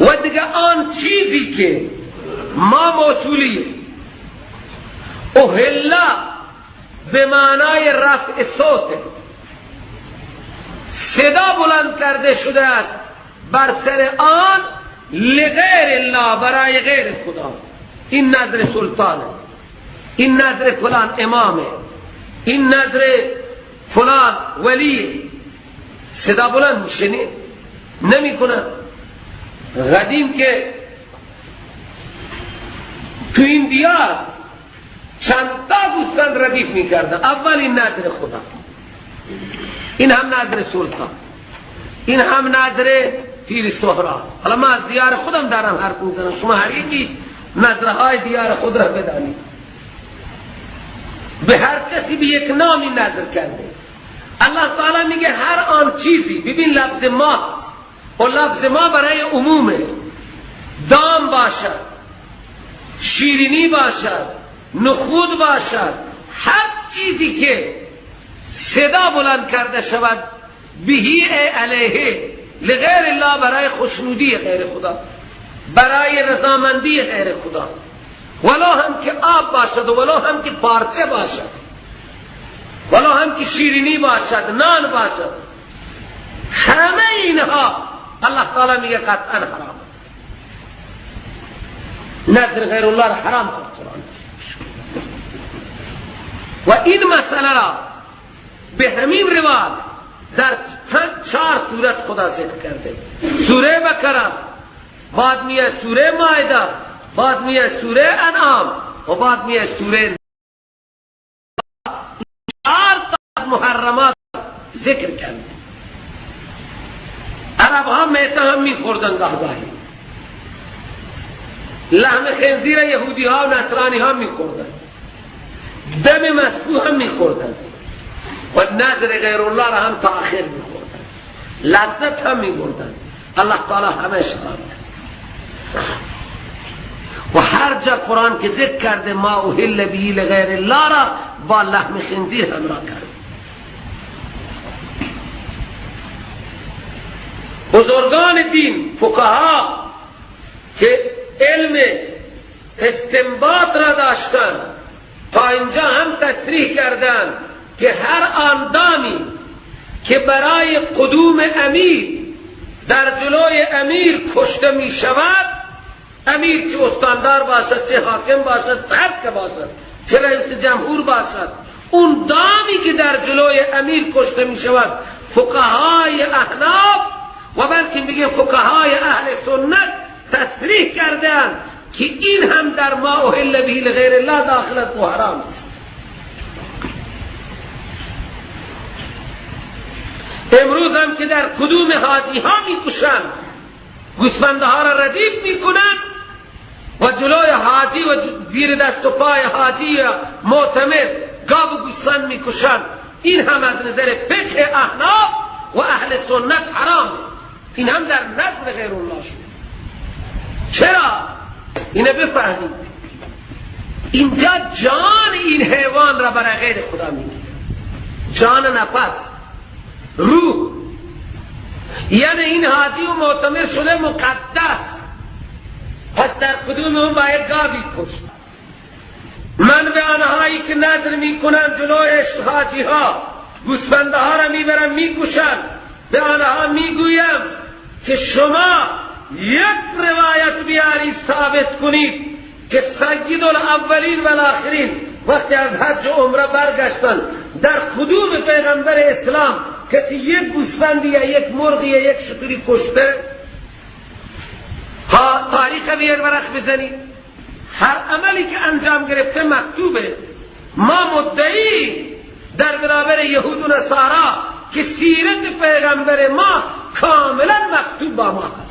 و دیگه آن چیزی که ما موصولیه، اهلا به معنای رفع صوت، صدا بلند کرده شده است بر سر آن لغیر الله، برای غیر خدا. این نظر سلطانه، این نظر فلان امامه، این نظر فلان ولیه. صدا بلند میشه نمی کنن. قدیم که تو این دیار چند تا گوسفند ردیف میکردن، اول این نظر خدا، این هم نظر سلطان، این هم نظر پیر سهرا. حالا من از دیار خودم دارم حرف میزنم، شما هر یکی نظرهای دیار خود را بدانید. به هر کسی به یک نامی نظر کرده. الله تعالی میگه هر آن چیزی، ببین لفظ ما و لفظ ما برای عمومه، دام باشد، شیرینی باشد، نخود باشد، هر چیزی که صدا بلند کرده شود بهی علیه لغیر الله، برای خوشنودی غیر خدا، برای رضامندی غیر خدا، ولو هم که آب باشد، ولو هم که پارچه باشد، ولو هم که شیرینی باشد، نان باشد، همه اینها الله تعالی میگه قطعا حرام. نظر غیر الله را حرام کرد قرآن. و این مسئله را به همین روال در 4 سورت خدا ذکر کرده. سوره بقره، بعد میه سوره مائده، بعد میه سوره انعام و بعد میه سوره. 4 تا محرمات ذکر کرده. عرب ها میته هم میخوردن گاهگاهی، لحم خنزیر یهودی ها و نصرانی ها میخوردن، دم مسفوح هم میخوردن و نظر غیر الله را هم تا آخر میخوردن، لذت هم میبردن. الله تعالی همه حرام کرد. جا قرآن که ذکر کرده ما اهل به لغیر الله را با لحم خنزیر همراه کرده. بزرگان دین، فقها که علم استنباط را داشتن، تا اینجا هم تصریح کردن که هر آن دامی که برای قدوم امیر در جلوی امیر کشته می شود، امیر چه استاندار باشد، چه حاکم باشد، هر که باشد، چه رئیس جمهور باشد، اون دامی که در جلوی امیر کشته می شود، فقهای احناف و بلکه میگه فقهای اهل سنت تصریح کردن که این هم در ما اهل به لغیر الله داخل است و حرام است. امروز هم که در کدوم حاجی ها میکشن، گوسفنده ها را ردیف میکنن و جلوی حاجی و زیر دست و پای حاجی معتمد گاو و گوسفند میکشن، این هم از نظر فقه احناف و اهل سنت حرام. این هم در نظر غیر الله شد. چرا؟ اینه بفهمید اینجا جان این حیوان را برای غیر خدا میگیره، جان نفس، روح، یعنی این حاجی و معتمر شده مقدس، پس در کدوم اون باید گاوی کشت. من به آنهایی که نظر میکنن جلوی حاجی ها گوسفنده ها را میبرن میکشن، به آنها میگویم که شما یک روایت بیاری ثابت کنید که سید الاولین و الاخرین وقتی از حج و عمره برگشتن در کدوم پیغمبر اسلام کسی یک گوسفندی یا یک مرغی یا یک شتری کشته؟ ها، تاریخ بیار ورق بزنید، هر عملی که انجام گرفته مکتوبه. ما مدعی در برابر یهود و نصارا که سیرت پیغمبر ما کاملا مکتوب با ما هست.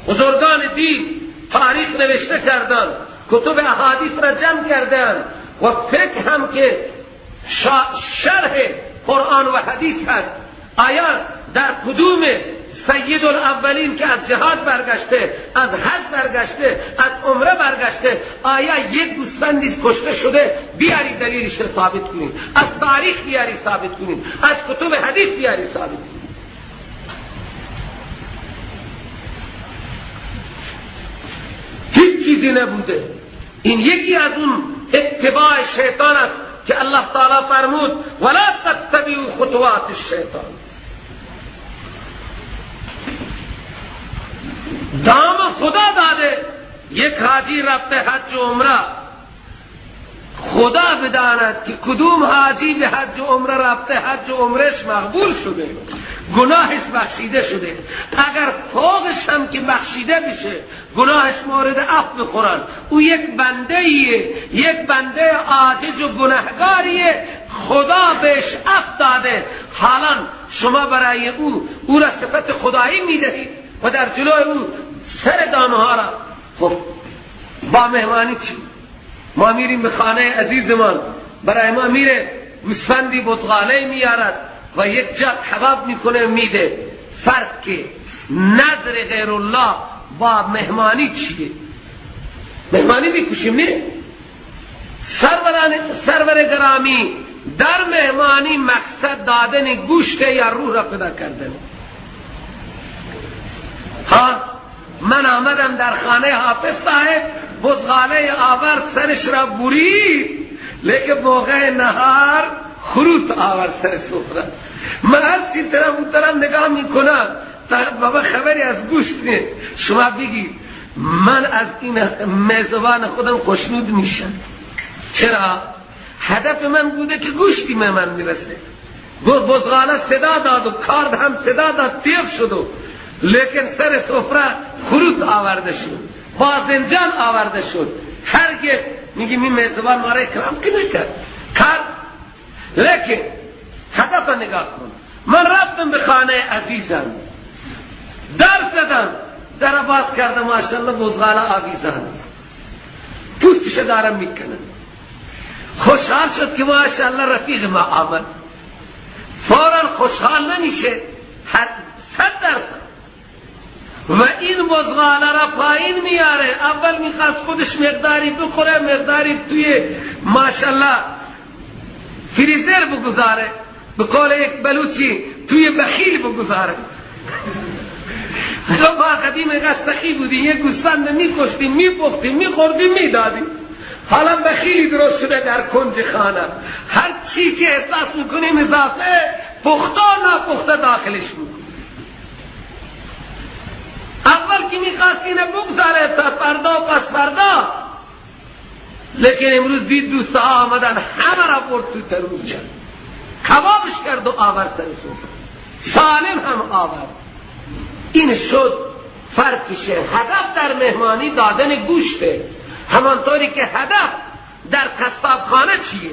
بزرگان دین تاریخ نوشته کردن، کتب احادیث را جمع کردن و فقه هم که شرح قرآن و حدیث هست. آیا در کدوم سید الاولین که از جهاد برگشته، از حج برگشته، از عمره برگشته، آیا یک گوسفندی کشته شده؟ بیاری دلیلش را ثابت کنید، از تاریخ بیاری ثابت کنید، از کتب حدیث بیاری ثابت کنید. هیچ چیزی نبوده. این یکی از اون اتباع شیطان است که الله تعالی فرمود ولا تتبعوا خطوات الشیطان. دام خدا داده، یک حاجی رفته حج و عمره، خدا بداند که کدوم حاجی به حج و عمره رفته، حج و عمرش مقبول شده، گناهش بخشیده شده. اگر فوقش هم که بخشیده بشه، گناهش مورد عفو بخورن، او یک بنده ایه، یک بنده عاجز و گناهگاریه، خدا بهش عفو داده. حالا شما برای او را صفت خدایی میدهید و در جلوی او سر دامه ها را. خب با مهمانی چی؟ ما میریم به خانه عزیزمان، برای ما میره گوسفندی بزغاله میارد و یک جا کباب میکنه میده. فرق که نظر غیر الله با مهمانی چیه؟ مهمانی میکشیم نه؟ سرور گرامی، در مهمانی مقصد دادن گوشت یا روح را پیدا کردن. ها، من آمدم در خانه حافظ صاحب، بزغاله آور سرش را برید، لیکن موقع نهار خروط آور سر سفره. من هر چی طرف اون طرف نگاه میکنم تا بابا خبری از گوشت نیست. شما بگید من از این میزبان خودم خوشنود میشم. چرا؟ هدف من بوده که گوشتی به من میرسه. بزغاله صدا داد و کارد هم صدا داد، تیغ شد و لیکن سر سفره خروط آورده شد، بازنجان آورده شد. هرگز میگیم این میزبان ما را اکرام که نکرد کرد، لیکن هدف نگاه کن. من رفتم به خانه عزیزم، در زدم، در باز کردم، ماشاءالله بزغاله آویزان، پوستش دارم میکنم. خوشحال شد که ماشاءالله رفیق ما آمد. فورا خوشحال نمیشه، 100%. و این بزغاله را پایین میاره، اول میخواست خودش مقداری بخوره، مقداری توی ماشاءالله فریزر بگذاره، به قول یک بلوچی توی بخیل بگذاره. ما قدیم اینقدر سخی بودیم، یک گوسفند میکشتیم، میپختیم، میخوردیم، میدادیم. حالا بخیلی درست شده در کنج خانه، هر چی که احساس میکنیم اضافه پخته و ناپخته داخلش میکنیم. اول که میخواست اینه بگذاره تا فردا و پس فردا، لیکن امروز دید دوستها آمدن، همه را برد تو تنور کرد، کبابش کرد و آورد سر سفره، سالم هم آورد. این شد فرقشه. هدف در مهمانی دادن گوشته، همانطوری که هدف در قصابخانه چیه؟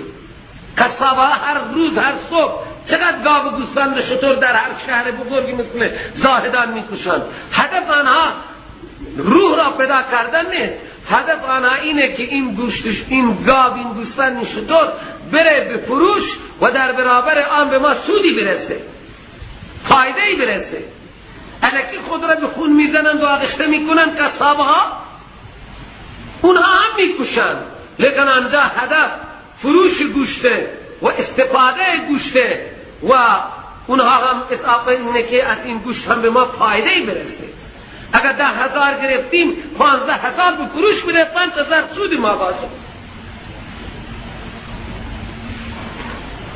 قصابها هر روز هر صبح چقدر گاو و گوسفند و شتر در هر شهر بزرگی مثل زاهدان میکشند. هدف آنها روح را پیدا کردن نیست، هدف آنها اینه که این گوشتش، این گاو، این گوسفند، این شتر بره به فروش و در برابر آن به ما سودی برسه، فایده‌ای برسه. الکی خود را به خون میزنند و آغشته میکنند قصابها، اونها هم میکشند، لیکن آنجا هدف فروش گوشته و استفاده گوشته و اونها هم اضافه اینه که از این گوشت هم به ما فایده برسه. اگر 10,000 گرفتیم 15,000 به فروش بره، 5,000 سود ما باشه.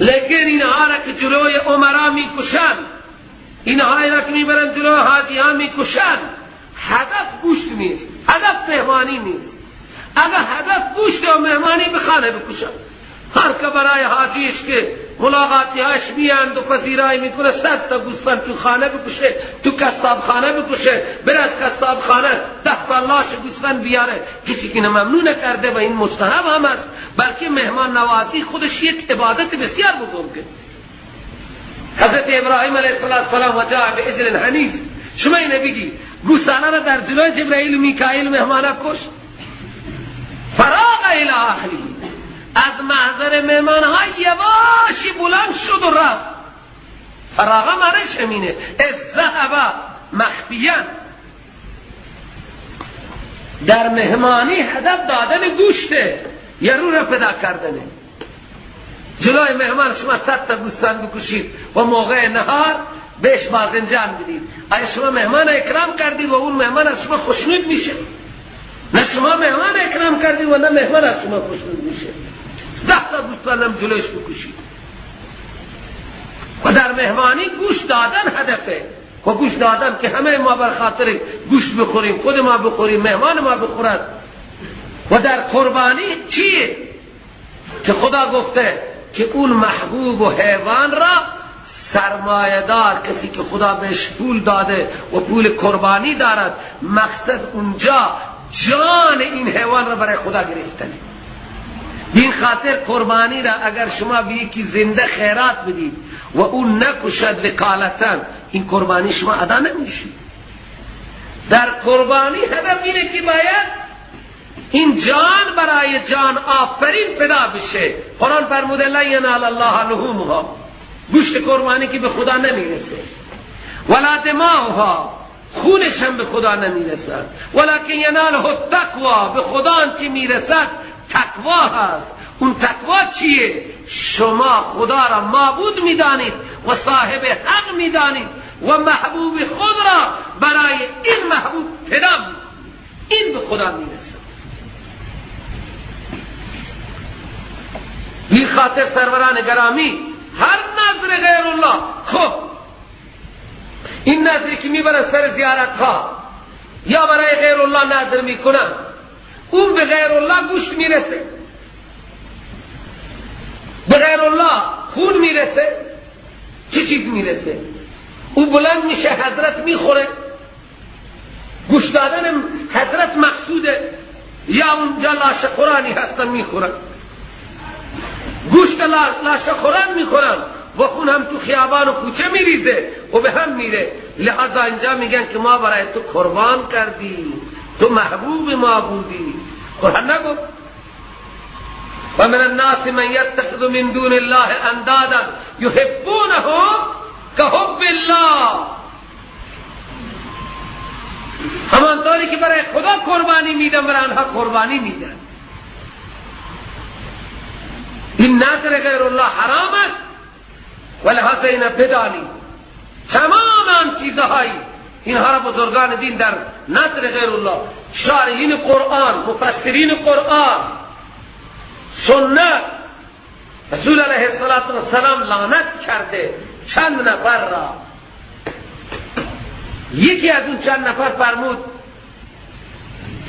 لیکن اینها را که جلوی امرا میکشند، اینها را که میبرن جلوی حاجی ها میکشند، هدف گوشت نیست، هدف مهمانی نیست. اگر هدف گوشت و مهمانی به خانه بکشند، هر که برای حاجیش که ملاقاتی هاش میاند و پذیرایی میکنه 100 تا گوسفند تو خانه بکشه، تو قصاب خانه بکشه، بر از قصاب خانه 10 تا لاش گوسفند بیاره، کسی که ممنون کرده و این مستحب هم است، بلکه مهمان نوازی خودش یک عبادت بسیار بزرگه. حضرت ابراهیم علیه السلام و جاء بعجل حنیذ، شما اینه بگی گوساله را در جلوی جبرائیل و میکائیل مهمانه کش، فراغ الی اهله، از محضر مهمان ها یواشی بلند شد و رفت. فراغ معنیش همینه، از ذهب مخفیا. در مهمانی هدف دادن گوشته، یه رو را پیدا کردنه. جلوی مهمان شما 100 تا گوسفند بکشید و موقع نهار بهش باذنجان بدید، آیا شما مهمان اکرام کردید و اون مهمان از شما خوشنود میشه؟ نه شما مهمان اکرام کردید و نه مهمان از شما خوشنود میشه. 10 تا گوسفند هم جلوش بکشید. و در مهمانی گوش دادن هدفه، و گوش دادن که همه ما بر خاطر گوش بخوریم، خود ما بخوریم، مهمان ما بخورد. و در قربانی چیه که خدا گفته که اون محبوب و حیوان را سرمایه‌دار، کسی که خدا بهش پول داده و پول قربانی دارد، مقصد اونجا جان این حیوان را برای خدا گرفتنه. این خاطر قربانی را اگر شما به یکی زنده خیرات بدید و اون نکشد وکالتا، این قربانی شما ادا نمیشه. در قربانی هدف اینه که باید این جان برای جان آفرین پیدا بشه. قرآن فرموده لا ینال الله لحومها، گوشت قربانی که به خدا نمیرسه، ولا دماؤها، خونش هم به خدا نمیرسد، ولکن یناله التقوا، به خدا آنچه میرسد تقوا هست. اون تقوا چیه؟ شما خدا را معبود میدانید و صاحب حق میدانید و محبوب خود را برای این محبوب فدا می‌کنید، این به خدا میرسد. این خاطر سروران گرامی هر نظر غیر الله، خب این نظری که میبرن سر زیارت ها یا برای غیر الله نظر میکنن، اون به غیر الله گوشت میرسه، به غیر الله خون میرسه، چه چیز میرسه؟ او بلند میشه حضرت میخوره، گوشت دادن حضرت مقصوده، یا اونجا لاشه خورانی هستن میخورن، گوشت لاشه خوران میخورن و خون هم تو خیابان و کوچه میریزه و به هم میره. لحاظا اینجا میگن که ما برای تو قربان کردیم، تو محبوب ما بودی. قرآن نگفت و من الناس من یتخذ من دون الله اندادا یحبونهم کحب الله. همانطوری که برای خدا قربانی میدن نمیدن، برای آنها قربانی میدن. این نذر غیر الله حرام است و لحاظ اینا بدانید تمام آن چیزهایی اینها را بزرگان دین در نذر غیر الله، شارحین قرآن، مفسرین قرآن، سنت، رسول علیه السلام لعنت کرده چند نفر را. یکی از اون چند نفر فرمود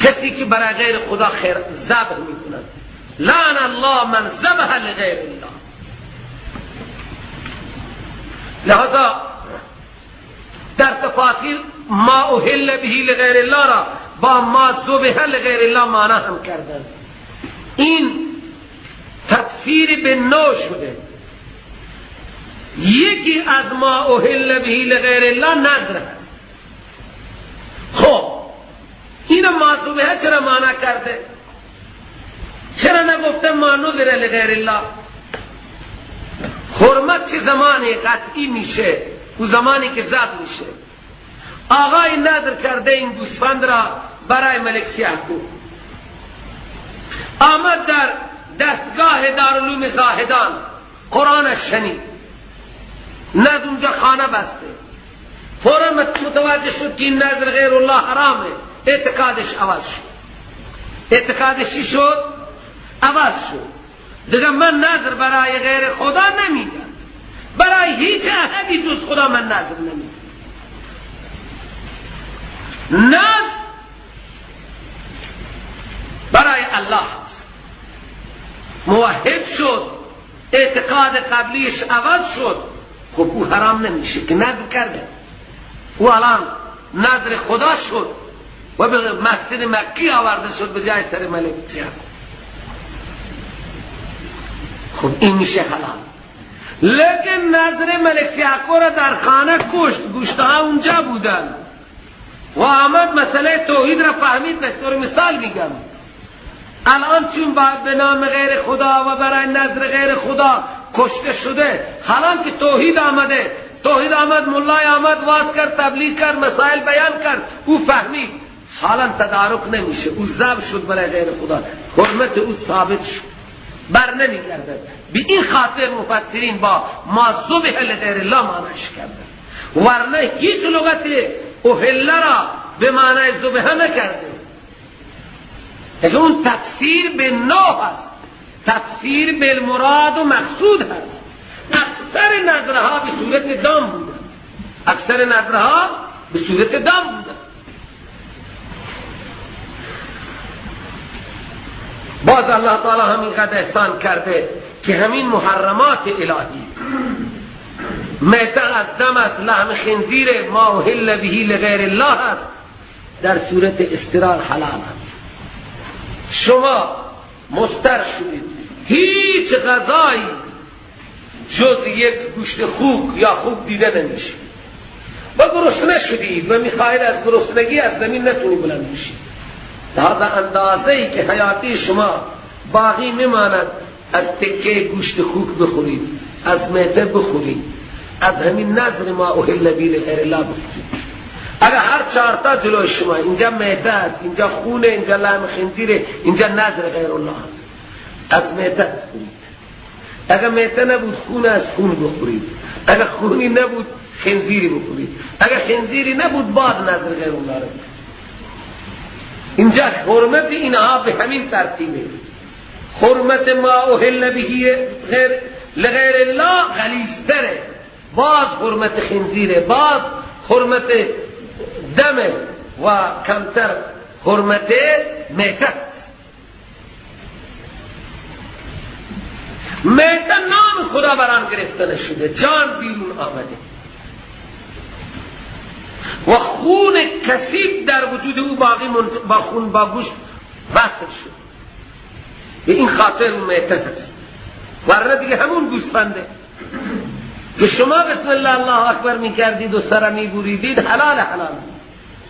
کسی که برای غیر خدا خیر ذبح میکند، لعن الله من ذبح لغیر الله. لہذا در تفاصیل ما اهل به لغیر الله را با ما ذبح لغیر الله معنا هم کردن. این تفسیر به نوع شده. یکی از ما اهل به لغیر الله نذر. خب این ما ذبح چرا معنا کرده؟ چرا نگفته ما نذر لغیر الله؟ حرمت چه زمانی قطعی میشه؟ او زمانی که زد میشه. آقای نذر کرده این گوسفند را برای ملک سیاهکو، آمد در دستگاه دارالعلوم زاهدان قرآن شنید، نذر اونجا خانه بسته، فورا متوجه شد که این نذر غیر الله حرامه. اعتقادش عوض شد. اعتقادش چی شد؟ عوض شد. دیگه من نذر برای غیر خدا نمیدم، برای هیچ احدی جز خدا من نذر نمیدم. نذر برای الله. موحد شد، اعتقاد قبلیش عوض شد. خب او حرام نمیشه که نذر کرده، او الان نذر خدا شد و به مسجد مکی آورده شد به جای سر ملک. خب این میشه حلال. لیکن نذر ملک یعقوب را در خانه کشت، گوشتها اونجا بودن و آمد مسئله توحید را فهمید. به طور مثال میگم الان چون به نام غیر خدا و برای نذر غیر خدا کشته شده، حالان که توحید آمده، توحید آمد، مولای آمد، واز کرد، تبلیغ کرد، مسائل بیان کرد، او فهمید، حالا تدارک نمیشه، او ذبح شد برای غیر خدا، حرمت او ثابت شد، بر نمیگردد. به این خاطر مفسرین با ما ذبح لغیر الله معنیش کردن، ورنه هیچ لغت اهل را به معنای ذبح نکرده. اگه اون تفسیر به نوع هست، تفسیر بالمراد و مقصود هست. اکثر نظرها به صورت دام بودن، اکثر نظرها به صورت دام بودن. باز الله تعالی همین قدر احسان کرده که همین محرمات الهی، میته از دم است، لحم خنزیر، ما اهل به لغیر الله است، در صورت اضطرار حلال است. شما مضطر شدید هیچ غذایی جز یک گوشت خوک یا خوک دیده نمیشه و گرسنه شدید و میخواهید از گرسنگی از زمین نتونی بلند بشید. لہذا اندازه‌ای که حیاتی شما باقی میماند از تکه گوشت خوک بخورید، از میته بخورید، از همین نذر ما اهل به لغیر الله بخورید. اگر هر چهارتا جلوی شما، اینجا میته است، اینجا خونه، اینجا لحم خنزیره، اینجا نذر غیر الله است، از میته بخورید. اگر میته نبود خون، از خون بخورید. اگر خونی نبود خنزیری بخورید. اگر خنزیری نبود باز نذر غیر الله را. اینجا حرمت اینها به همین ترتیبه. حرمت ما اهل به لغیر الله غلیظتره، باز حرمت خنزیره، باز حرمت دم و کمتر حرمت میته. میته نام خدا بران گرفته نشده، جان بیرون آمده و خون کثیف در وجود او باقی با خون با گوشت وصل شد. به این خاطر اون میته هست، ورنه دیگه همون گوسفنده که شما بسم الله الله اکبر میکردید و سر میبریدید، حلال حلال،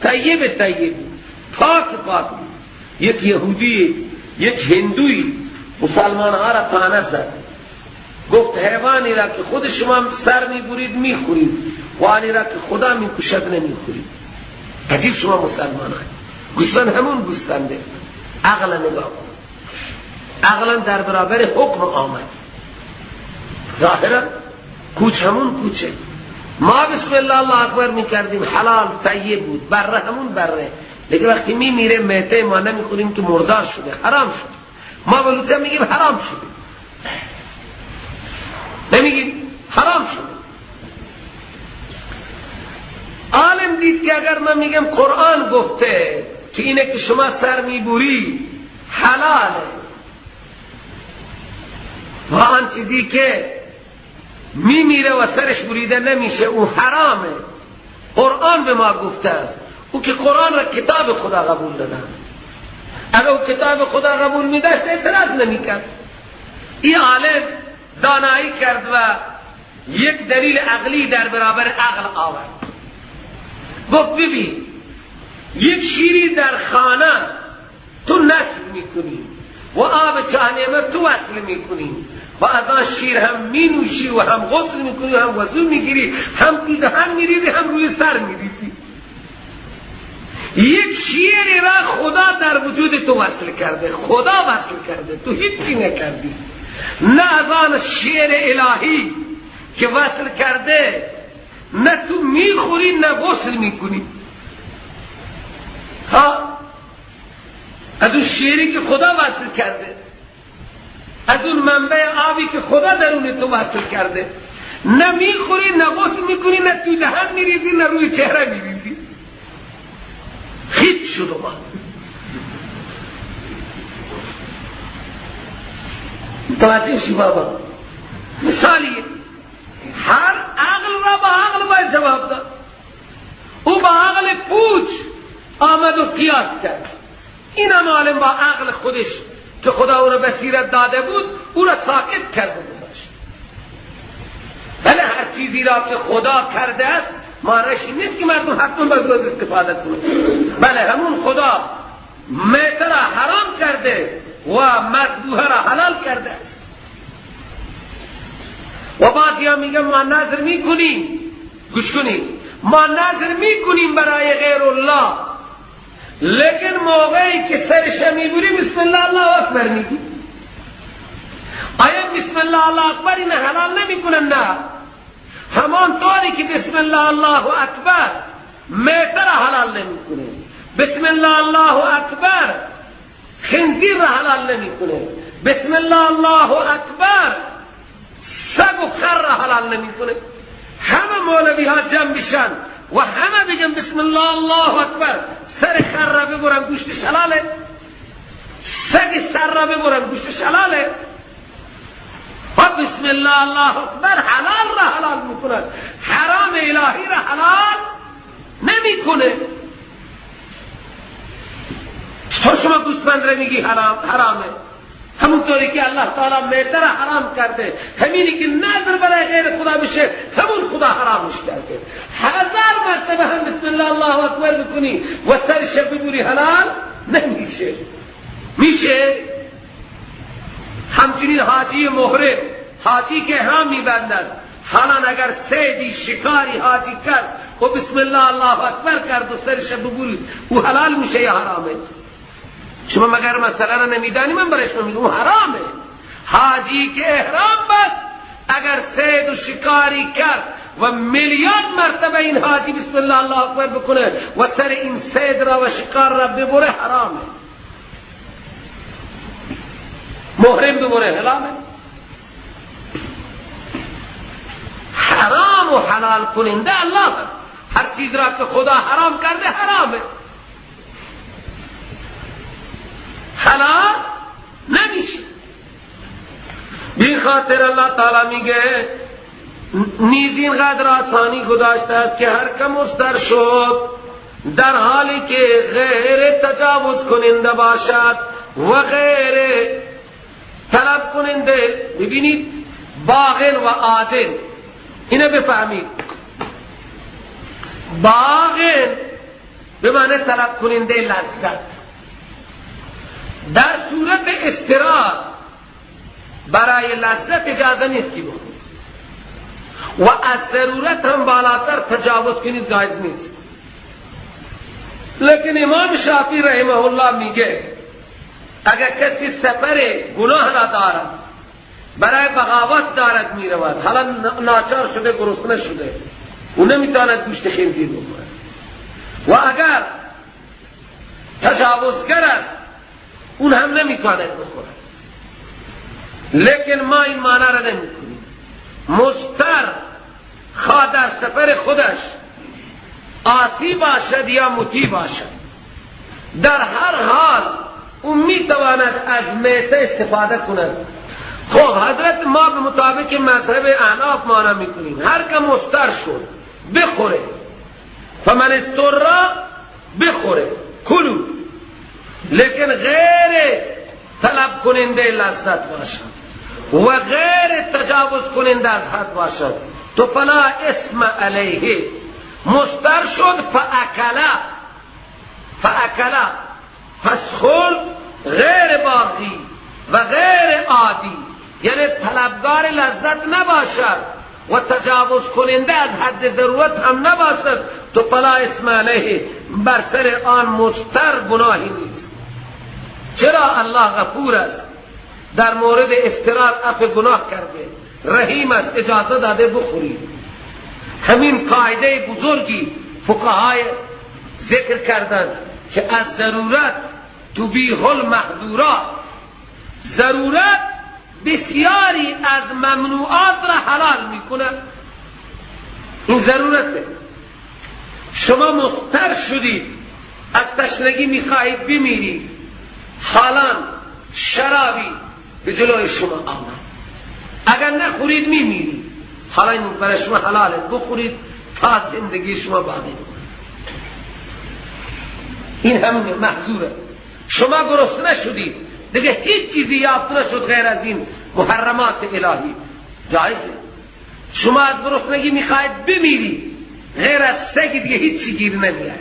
طیب طیب، پاک پاک. یک یهودی، یک هندوی مسلمان ها را طعنه زد، گفت حیوانی را که خود شما سر میبرید میخورید و آنی را که خدا میکشد نمیخورید. عجیب شما مسلمان های، گوسفند همون گوسفنده. عقل نگاه کن، عقلا در برابر حکم آمد. ظاهرا کوچ همون کوچه، ما بسم الله الله اکبر میکردیم، حلال طیب بود، بره همون بره، لیکن وقتی میمیره میته ما نمیخوریم که مردار شده، حرام شده. ما بلوچه میگیم حرام شده، نمیگیم حرام شده. عالم دید که اگر من میگم قرآن گفته که اینه که شما سر میبوری حلاله و آن چیزی که میمیره و سرش بریده نمیشه او حرامه، قرآن به ما گفته است، او که قرآن را کتاب خدا قبول دادن، اگر او کتاب خدا قبول میداشت اعتراض نمیکرد. این عالم دانایی کرد و یک دلیل عقلی در برابر عقل آورد. گفت ببین، یک شیری در خانه تو نصب میکنی و آب چاه تو وصل میکنی و از آن شیر هم می نوشی و هم غسل میکنی و هم وضو میگیری، هم تو دهن میریزی هم روی سر میریزی. یک شیری را خدا در وجود تو وصل کرده، خدا وصل کرده، تو هیچی نکردی. نه از آن شیر الهی که وصل کرده نه تو میخوری نه غسل میکنی. ها، از اون شیری که خدا وصل کرده، از اون منبع آبی که خدا درون تو وصل کرده، نه میخوری نه غسل میکنی، نه تو دهن میریزی نه روی چهره میریزی. خیت شد ما. متوجه شی بابا؟ مثالیه، هر عقل را با عقل باید جواب داد. او با عقل پوچ آمد و قیاس کرد. این هم عالم با عقل خودش که خدا او را بصیرت داده بود او را ساکت کرده گذاشت. ولی هر چیزی را که خدا کرده است معنیش این نیست که مردم حتما باید از استفاده کنند. بله، همون خدا میته را حرام کرده و مذبوحه را حلال کرده است. و بعضی ها میگن ما نذر میکنیم، گوش کنیم، ما نذر میکنیم برای غیر الله، لیکن موقعی که سرش میبری بسم الله الله اکبر میگی. آیا بسم الله الله اکبر این حلال نمیکنن؟ نه، همان طوری که بسم الله الله اکبر میته را حلال نمیکنه، بسم الله الله اکبر خنزیر را حلال نمیکنه، بسم الله الله اکبر سگ و خر را حلال نمیکنه. همه مولوی ها جمع بشن و همه بگن بسم الله الله اکبر، سر خر را ببرم گوشتش حلاله، سگ سر را ببرم گوشتش حلاله. و بسم الله الله اکبر حلال را حلال میکنه، حرام الهی را حلال نمیکنه. چطور شما گوسفند را میگی حرامه؟ همونطوری که الله تعالی میته را حرام کرده، همینی که نذر برای غیر خدا بشه همون خدا حرامش کرده. هزار مرتبه هم بسم الله الله اکبر بکنی و سرش ببری حلال نمیشه. میشه؟ همچنین حاجی محرم، حاجی که احرام میبندد، حالا اگر صیدی شکاری حاجی کرد و بسم الله الله اکبر کرد و سرش ببری، او حلال میشه یا حرامه؟ شما مگر مسئله را نمیدانی؟ من برای شما میگم حرامه. حاجی که احرام بست اگر صید و شکاری کرد و میلیون مرتبه این حاجی بسم الله الله اکبر بکنه و سر این صید را و شکار را ببره، حرامه. محرم ببره حرامه. حرام و حلال کننده الله. هر چیز را که خدا حرام کرده حرامه، حلال نمیشه. بی خاطر الله تعالی میگه نیز اینقدر آسانی گذاشته است که هر که مستر شد در حالی که غیر تجاوز کننده باشد و غیر طلب کننده. ببینید، باغن و عادل، اینو بفهمید. باغن به معنی طلب کننده لذت، در صورت اضطرار برای لذت اجازه نیست که بکنید و از ضرورت هم بالاتر تجاوز کنید جایز نیست. لیکن امام شافعی رحمه الله میگه اگر کسی سفر گناه را دارد، برای بغاوت دارد می رود، حالا ناچار شده، گرسنه شده، او نمیتواند گوشت خنزیر بخورد، و اگر تجاوزگر است اون هم نمیتواند بخورد. لیکن ما این معنی را نمیکنیم. مضطر خواه در سفر خودش عاصی باشد یا مطیع باشد، در هر حال او میتواند از میته استفاده کند. خب حضرت ما به مطابق مذهب احناف معنی میکنیم، هر که مضطر شد بخوره، فمن اضطر بخوره کلو، لیکن غیر طلب کننده لذت باشد و غیر تجاوز کننده از حد باشد، تو فلا اسم علیه. مضطر شد فاکلا، فاکلا پس خورد، غیر باغی و غیر عادی، یعنی طلبگار لذت نباشد و تجاوز کننده از حد ضرورت هم نباشد، تو فلا اسم علیه، بر سر آن مضطر گناهی نیست. چرا؟ الله غفور است، در مورد اضطرار عفو گناه کرده، رحیم است، اجازه داده بخورید. همین قاعده بزرگی فقهای ذکر کردند که از ضرورت تبیح المحظورات، ضرورت بسیاری از ممنوعات را حلال میکنه. این ضرورته. شما مضطر شدید، از تشنگی میخواهید بمیرید، حالا شرابی به جلوی شما آمد، اگر نخورید میمیرید، حالا این برای شما حلاله، بخورید تا زندگی شما باقی بماند. این همین محظوره. شما گرسنه شدید، دیگه هیچ چیزی یافت نشد غیر از این محرمات الهی، جایزه. شما از گرسنگی میخواهید بمیرید، غیر از سگ دیگه هیچ چیزی گیر نمیاد،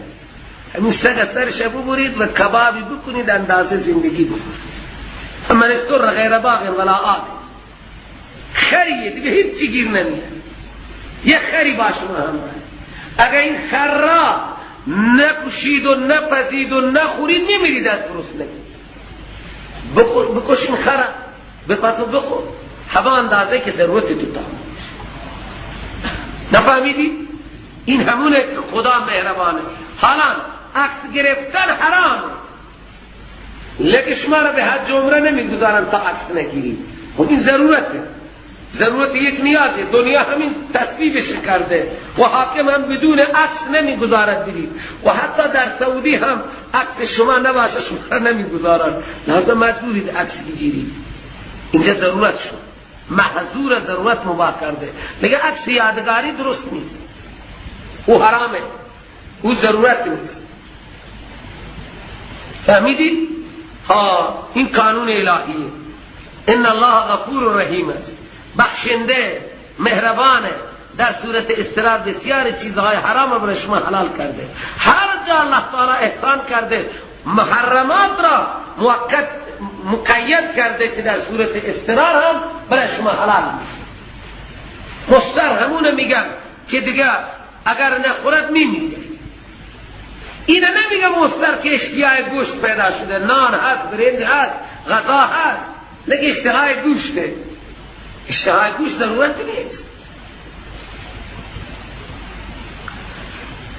همین سگ سرش ببرید و کبابی بکنید، اندازه زندگی بکنید. من اضطر غیر باغ ولا عاد، خریه دیگه هیچ چی گیر نمیاد، یه خری با شما هم. اگر این خر را نکشید و نپزید و نخورید میمیرید از گرسنگی. بکش این خره، بپز و بخور، هوا اندازه که ضرورت تو تا. نفهمیدی؟ این همونه که خدا مهربانه. حالا عکس گرفتن حرام، لیکن شما را به حج عمره نمیگذارن تا عکس نگیرید. خب این ضرورته، ضرورت یک نیازه، دنیا همین تصویبش کرده و حاکم هم بدون عکس نمیگذارد برید، و حتی در سعودی هم عکس شما نباشه شما را نمیگذارند، لازم مجبورید عکس بگیرید. اینجا ضرورت شد، محظور ضرورت مباح کرده. لیکن عکس یادگاری درست نیست، او حرامه، او ضرورت نیست. فهمیدید؟ ها، این قانون الهیه. ان الله غفور رحیم است، بخشنده مهربانه. در صورت اضطرار بسیار چیزهای حرام برای شما حلال کرده. هر جا الله تعالی احسان کرده، محرمات را موقت مقید کرده که در صورت اضطرار هم برای شما حلال میشه. مضطر همونه میگم که دیگه اگر نخورد میمیره. اینه نمیگم مضطر که اشتهای گوشت پیدا شده، نان هست، برنج هست، غذا هست، لیکن اشتهای گوشته. اشتهای گوشت ضرورت نیست.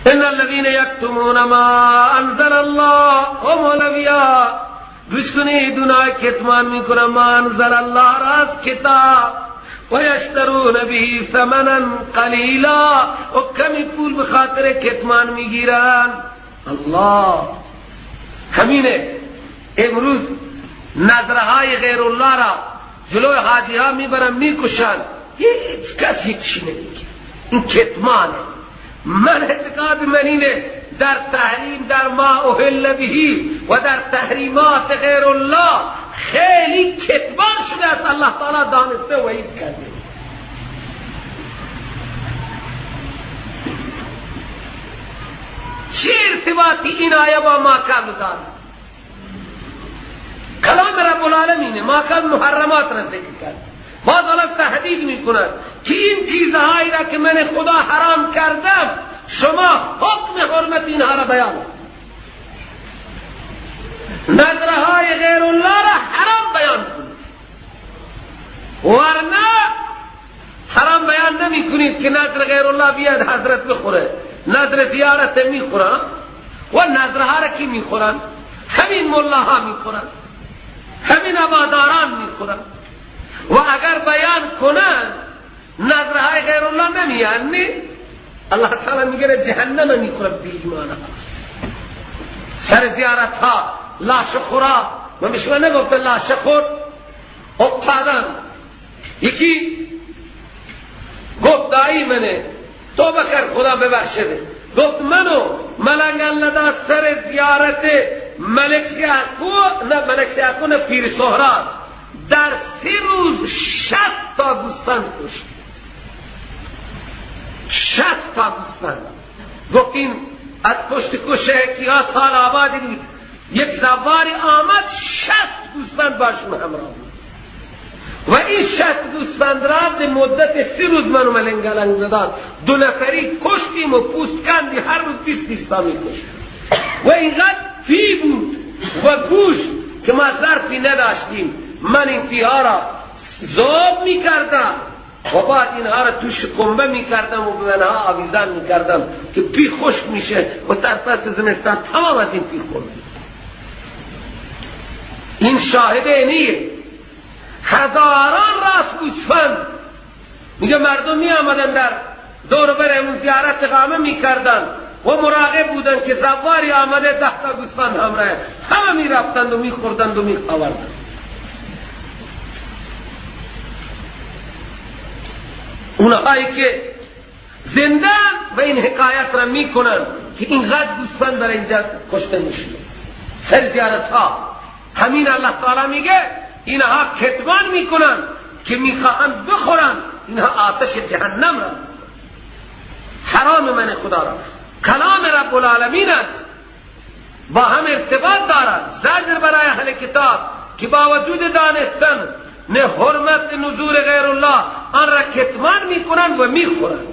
ان الذين يكتمون ما انزل الله هم اولیا. گوش کنید، اونایی کتمان میکنن ما انزل الله را از کتاب، و یشترون به ثمنا قلیلا، و کمی پول به خاطر کتمان میگیرن. الله همینه. امروز نظرهای غیر الله را جلوی حاجی ها میبرن میکشن، هیچ کس هیچی نمیگه. این کتمانه. من اعتقاد من اینه در تحریم، در ما اهل بهی و در تحریمات غیر الله خیلی کتمان شده است. الله تعالی دانسته وعید کرده. چه ارتباطی این آیه با ما قبل دارد؟ کلام رب العالمینه. ما قبل محرمات را ذکر کرد، باز الله تهدید میکند که این چیزهایی را که من خدا حرام کردم شما حکم حرمت اینها را بیان، نظرهای غیر الله ورنه حرام بیان نمی کنید که نظر غیر الله بیاد حضرت بخوره، نظر زیارت میخورن و نظرها را کی میخورن؟ همین ملاها میخورن، همین عباداران میخورن. و اگر بیان کنن نظرهای غیر الله نمیان، نی الله تعالی میگه جهنم میخوره بی ایمانها. سر زیارت ها لاش خورا، من به شما نگفتم لاش خور افتادن. یکی گفت دایی منه توبه کرد خدا ببخشده، گفت منو ملنگ الله سر زیارت ملک یعقوب، نه ملک یعقوب نه پیر سهراب، در 3 روز 60 تا گوسفند کشت. 60 تا گوسفند. گفت این از پشت کشه کیا سال آبادی بود، یک زواری آمد 60 گوسفند باشون همراه بود و این 60 گوسفند را به مدت 3 روز منو ملنگلنگ زدان، 2 نفری کشتیم و پوست کندی، هر روز 20 تا میکشت و اینقدر فی بود و گوشت که ما ظرفی نداشتیم. من این فیها را ذوب میکردم و بعد اینها را توش قنبه میکردم و به اینها آویزان میکردم که پی خشک میشه و در فصل زمستان تمام از این پی خورد. این شاهده اینیه. هزاران راس گوسفند میگه مردم می آمدن در دور بر اون زیارت اقامه میکردن و مراقب بودن که زواری آمده 10 تا گوسفند همراه، همه میرفتند و میخوردند و میخوردند. اونهایی که زنده و این حکایت را میکنن که اینقدر گوسفند در اینجا کشته میشه سر زیارت ها. همین الله تعالی میگه اینها کتمان میکنن که میخواهند بخورن، اینها آتش جهنم را، حرام من خدا را، کلام رب العالمین است، با هم ارتباط دارد. زجر برای اهل کتاب که با وجود دانستن نه حرمت نذور غیر الله آن را کتمان میکنند و میخورند.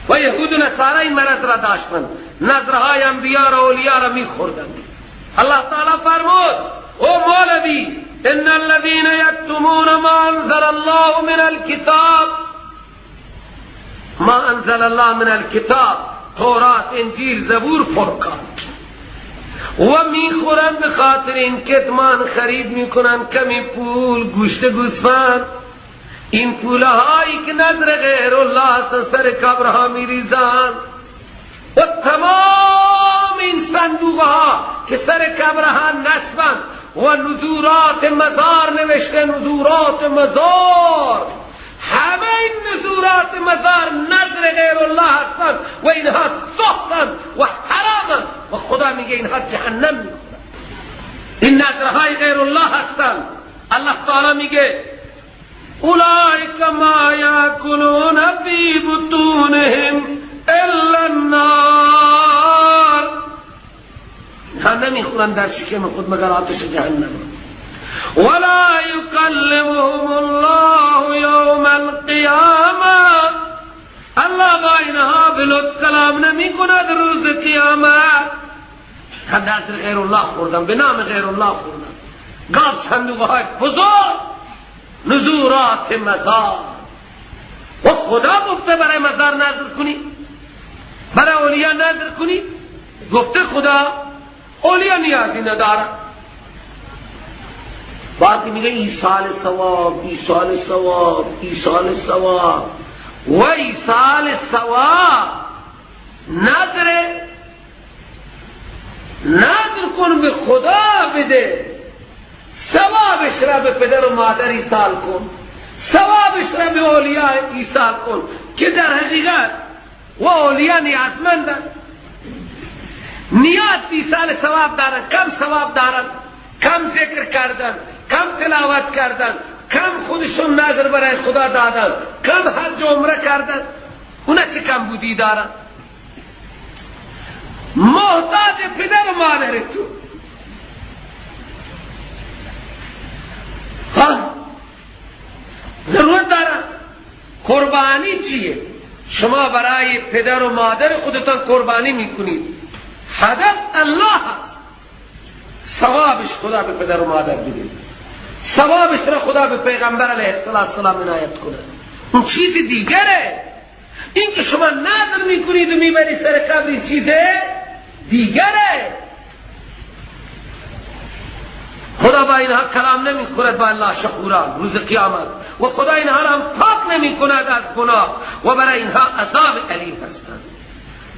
و یهود و نصارا این مرض را داشتند، نذرهای انبیا را اولیا را میخوردند. الله تعالی فرمود او مولوی ان الذين يكتمون ما انزل الله من الكتاب، ما انزل الله من الكتاب، تورات، انجیل، زبور، فرقان، و میخورن به خاطر این کتمان خرید میکنن کمی پول گوشت گوسفند. این پولهایی که نذر غیر الله هستن سر قبرها میریزن و تمام این صندوقها که سر قبرها نصبن و نذورات مزار نوشته، نذورات مزار، همه این نذورات مزار نذر غیر الله هستند و اینها سحتند و حرامند و خدا میگه اینها جهنم میخورند. این نذرهای غیر الله هستند. الله تعالی میگه اولئک ما یاکلون فی بطونهم الا النار، اینها نمیخورند در شکم خود مگر آتش جهنم. ولا يكلمهم الله يوم القيامة، الله با اینها به لطف کلام نمی کند روز قیامت. نذر غیر الله خوردن، به نام غیر الله خوردن، گاو صندوق های بزرگ نذورات مزار. و خدا گفته برای مزار نذر کنی، برای اولیا نذر کنی. گفته خدا اولیا نیازی نداره. بعضی میگه ایصال ثواب، ایصال ثواب، ایصال ثواب و ایصال ثواب. نذر نذر کن به خدا بده، ثوابش را به پدر و مادر ایصال کن، ثوابش را به اولیا ایصال کن که در حقیقت و اولیا نیازمندن، نیاز ایصال ثواب دارن، کم ثواب دارن، کم ذکر کردن، کم تلاوت کردن، کم خودشون نظر برای خدا دادن، کم حج و عمره کردن، اونا چه کم بودی دارن؟ محتاج پدر و مادر تو. ها ضرورت دارن. قربانی چیه؟ شما برای پدر و مادر خودتان قربانی میکنید، هدف الله، ثوابش خدا به پدر و مادر بده. ثوابش را خدا به پیغمبر علیه السلام عنایت کنه. اون چیز دیگره. این که شما نذر میکنید و میبری سر قبر، این چیز دیگره. خدا با اینها کلام نمی کند با الله شکوران روز قیامت، و خدا اینها را هم پاک نمی کند از گناه و برای اینها عذاب الیم هستند.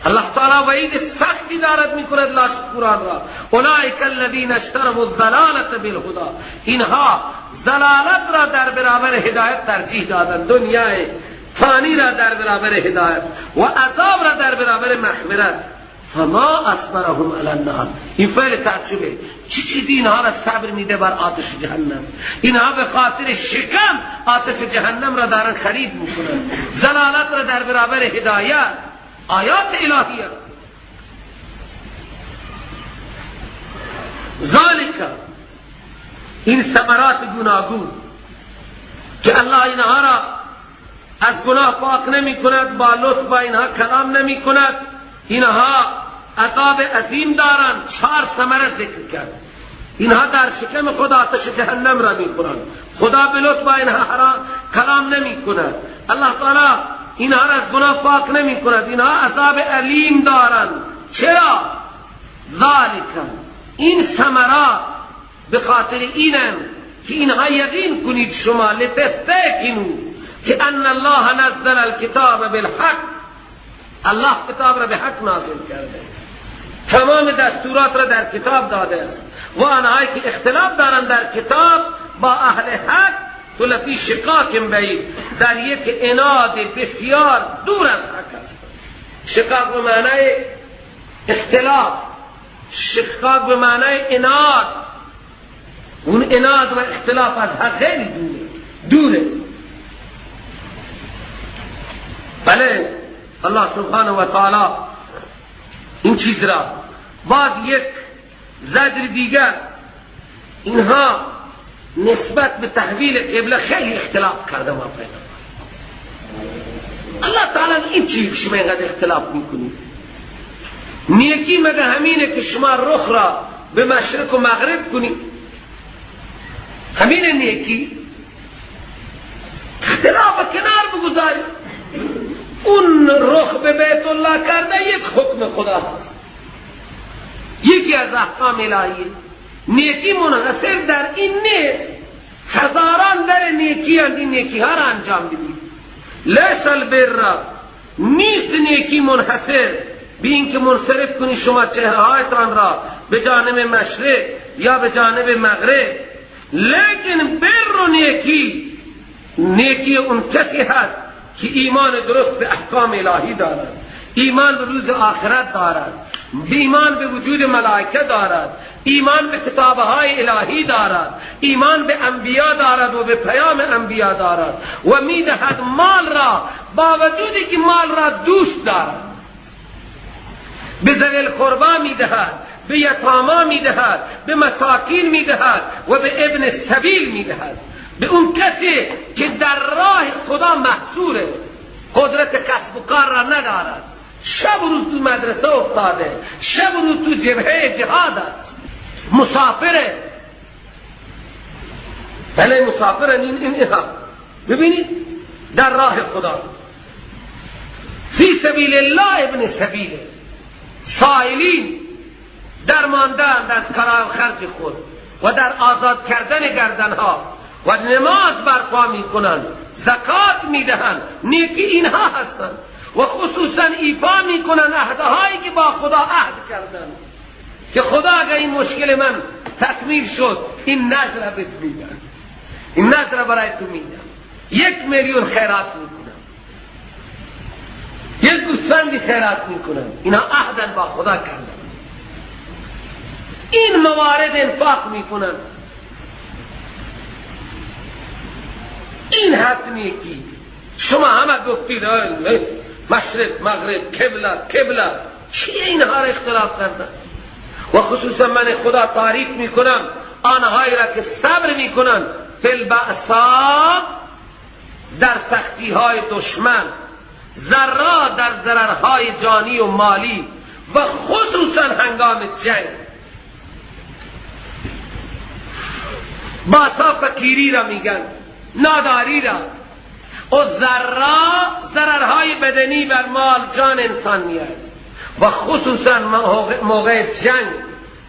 الله تعالی وعید سختی دارد می کند لا شکوران را. اولئک الذین اشتروا الضلالة بالهدی، اینها ضلالت را در برابر هدایت ترجیح دادند، دنیای فانی را در برابر هدایت و عذاب را در برابر مغفرت. فما اصبرهم علی النار، این فعل تعجبه. چی چیزی اینها را صبر میده بر آتش جهنم؟ اینها به خاطر شکم آتش جهنم را دارن خرید میکنن، ضلالت را در برابر هدایت. آیات الهیه. ذالک، این ثمرات گوناگون که الله اینها را از گناه پاک نمی کند، با لطف با اینها کلام نمی کند، اینها عذاب عظیم دارند. 4 ثمره ذکر کرد. اینها در شکم خود آتش جهنم را می خورند، خدا به لطف با اینها کلام نمی کند، الله تعالی اینها را از گناه پاک نمی کند، اینها عذاب علیم دارند. چرا؟ ذالک، این ثمرات به خاطر اینم که اینها یقین کنید شما، لتستیقنوا که ان الله نزل الکتاب بالحق، الله کتاب را به حق نازل کرده، تمام دستورات را در کتاب داده و آنهایی که اختلاف دارند در کتاب با اهل حق تو لفی شقاق بعید، در یک عناد بسیار دور از حق است. شقاق به معنای اختلاف، شقاق به معنای عناد. اون عناد و اختلاف از حق خیلی دوره، دوره. بله الله سبحانه و تعالی این چیز را باز یک زجر دیگر، اینها نسبت به تحویل قبله خیلی اختلاف کرده با پیغمبر. الله تعالی این چیز شما اینقدر اختلاف میکنید؟ نیکی مگه همینه که شما رخ را به مشرق و مغرب کنید؟ همین نیکی؟ اختلاف کنار بگذارید. اون رخ به بیت الله کرده یک حکم خدا، یکی از احکام الهیه. نیکی منحصر در این نیست، هزاران در نیکی هستند، این نیکی ها را انجام بدید. لیس البر، نیست نیکی منحصر به این که منصرف کنی شما چهرهایتان را به جانب مشرق یا به جانب مغرب، لیکن بر و نیکی، نیکی اون کسی هست که ایمان درست به احکام الهی دارد، ایمان به روز آخرت دارد، ایمان به وجود ملائکه دارد، ایمان به کتابهای الهی دارد، ایمان به انبیا دارد و به پیام انبیا دارد و میدهد مال را با وجودی که مال را دوست دارد، به ذوی القربا میدهد، به یتاما میدهد، به مساکین میدهد و به ابن سبیل میدهد، به اون کسی که در راه خدا محصوره، قدرت کسب و کار را ندارد، شب و روز تو مدرسه افتاده، شب و روز تو جبهه جهاد است، مسافره. بله مسافره. این ببینید در راه خدا، فی سبیل الله ابن سبیل، سائلین درماندند از کلام خرج خود و در آزاد کردن گردنها و نماز برپا میکنند، زکات میدهند، نیکی اینها هستند و خصوصا ایفا میکنند عهدهایی که با خدا عهد کردند که خدا اگر این مشکل من تکمیل شد این نذر بهت میدم، این نذر برای تو میدم، 1 میلیون خیرات میکنم، یک گوسفندی خیرات میکنم. اینها عهدن با خدا کردن، این موارد انفاق میکنن. این هست نیکی. شما همه گفتید مشرق مغرب قبله قبله، چی اینها را اختلاف کردن؟ و خصوصا من خدا تعریف میکنم آنهایی را که صبر میکنن فی البأساء، در سختی های دشمن، ضرا در ضررهای جانی و مالی و خصوصا هنگام جنگ. باسا فقیری را میگن، ناداری را. و ضرا ضررهای بدنی بر مال جان انسان میاد و خصوصا موقع جنگ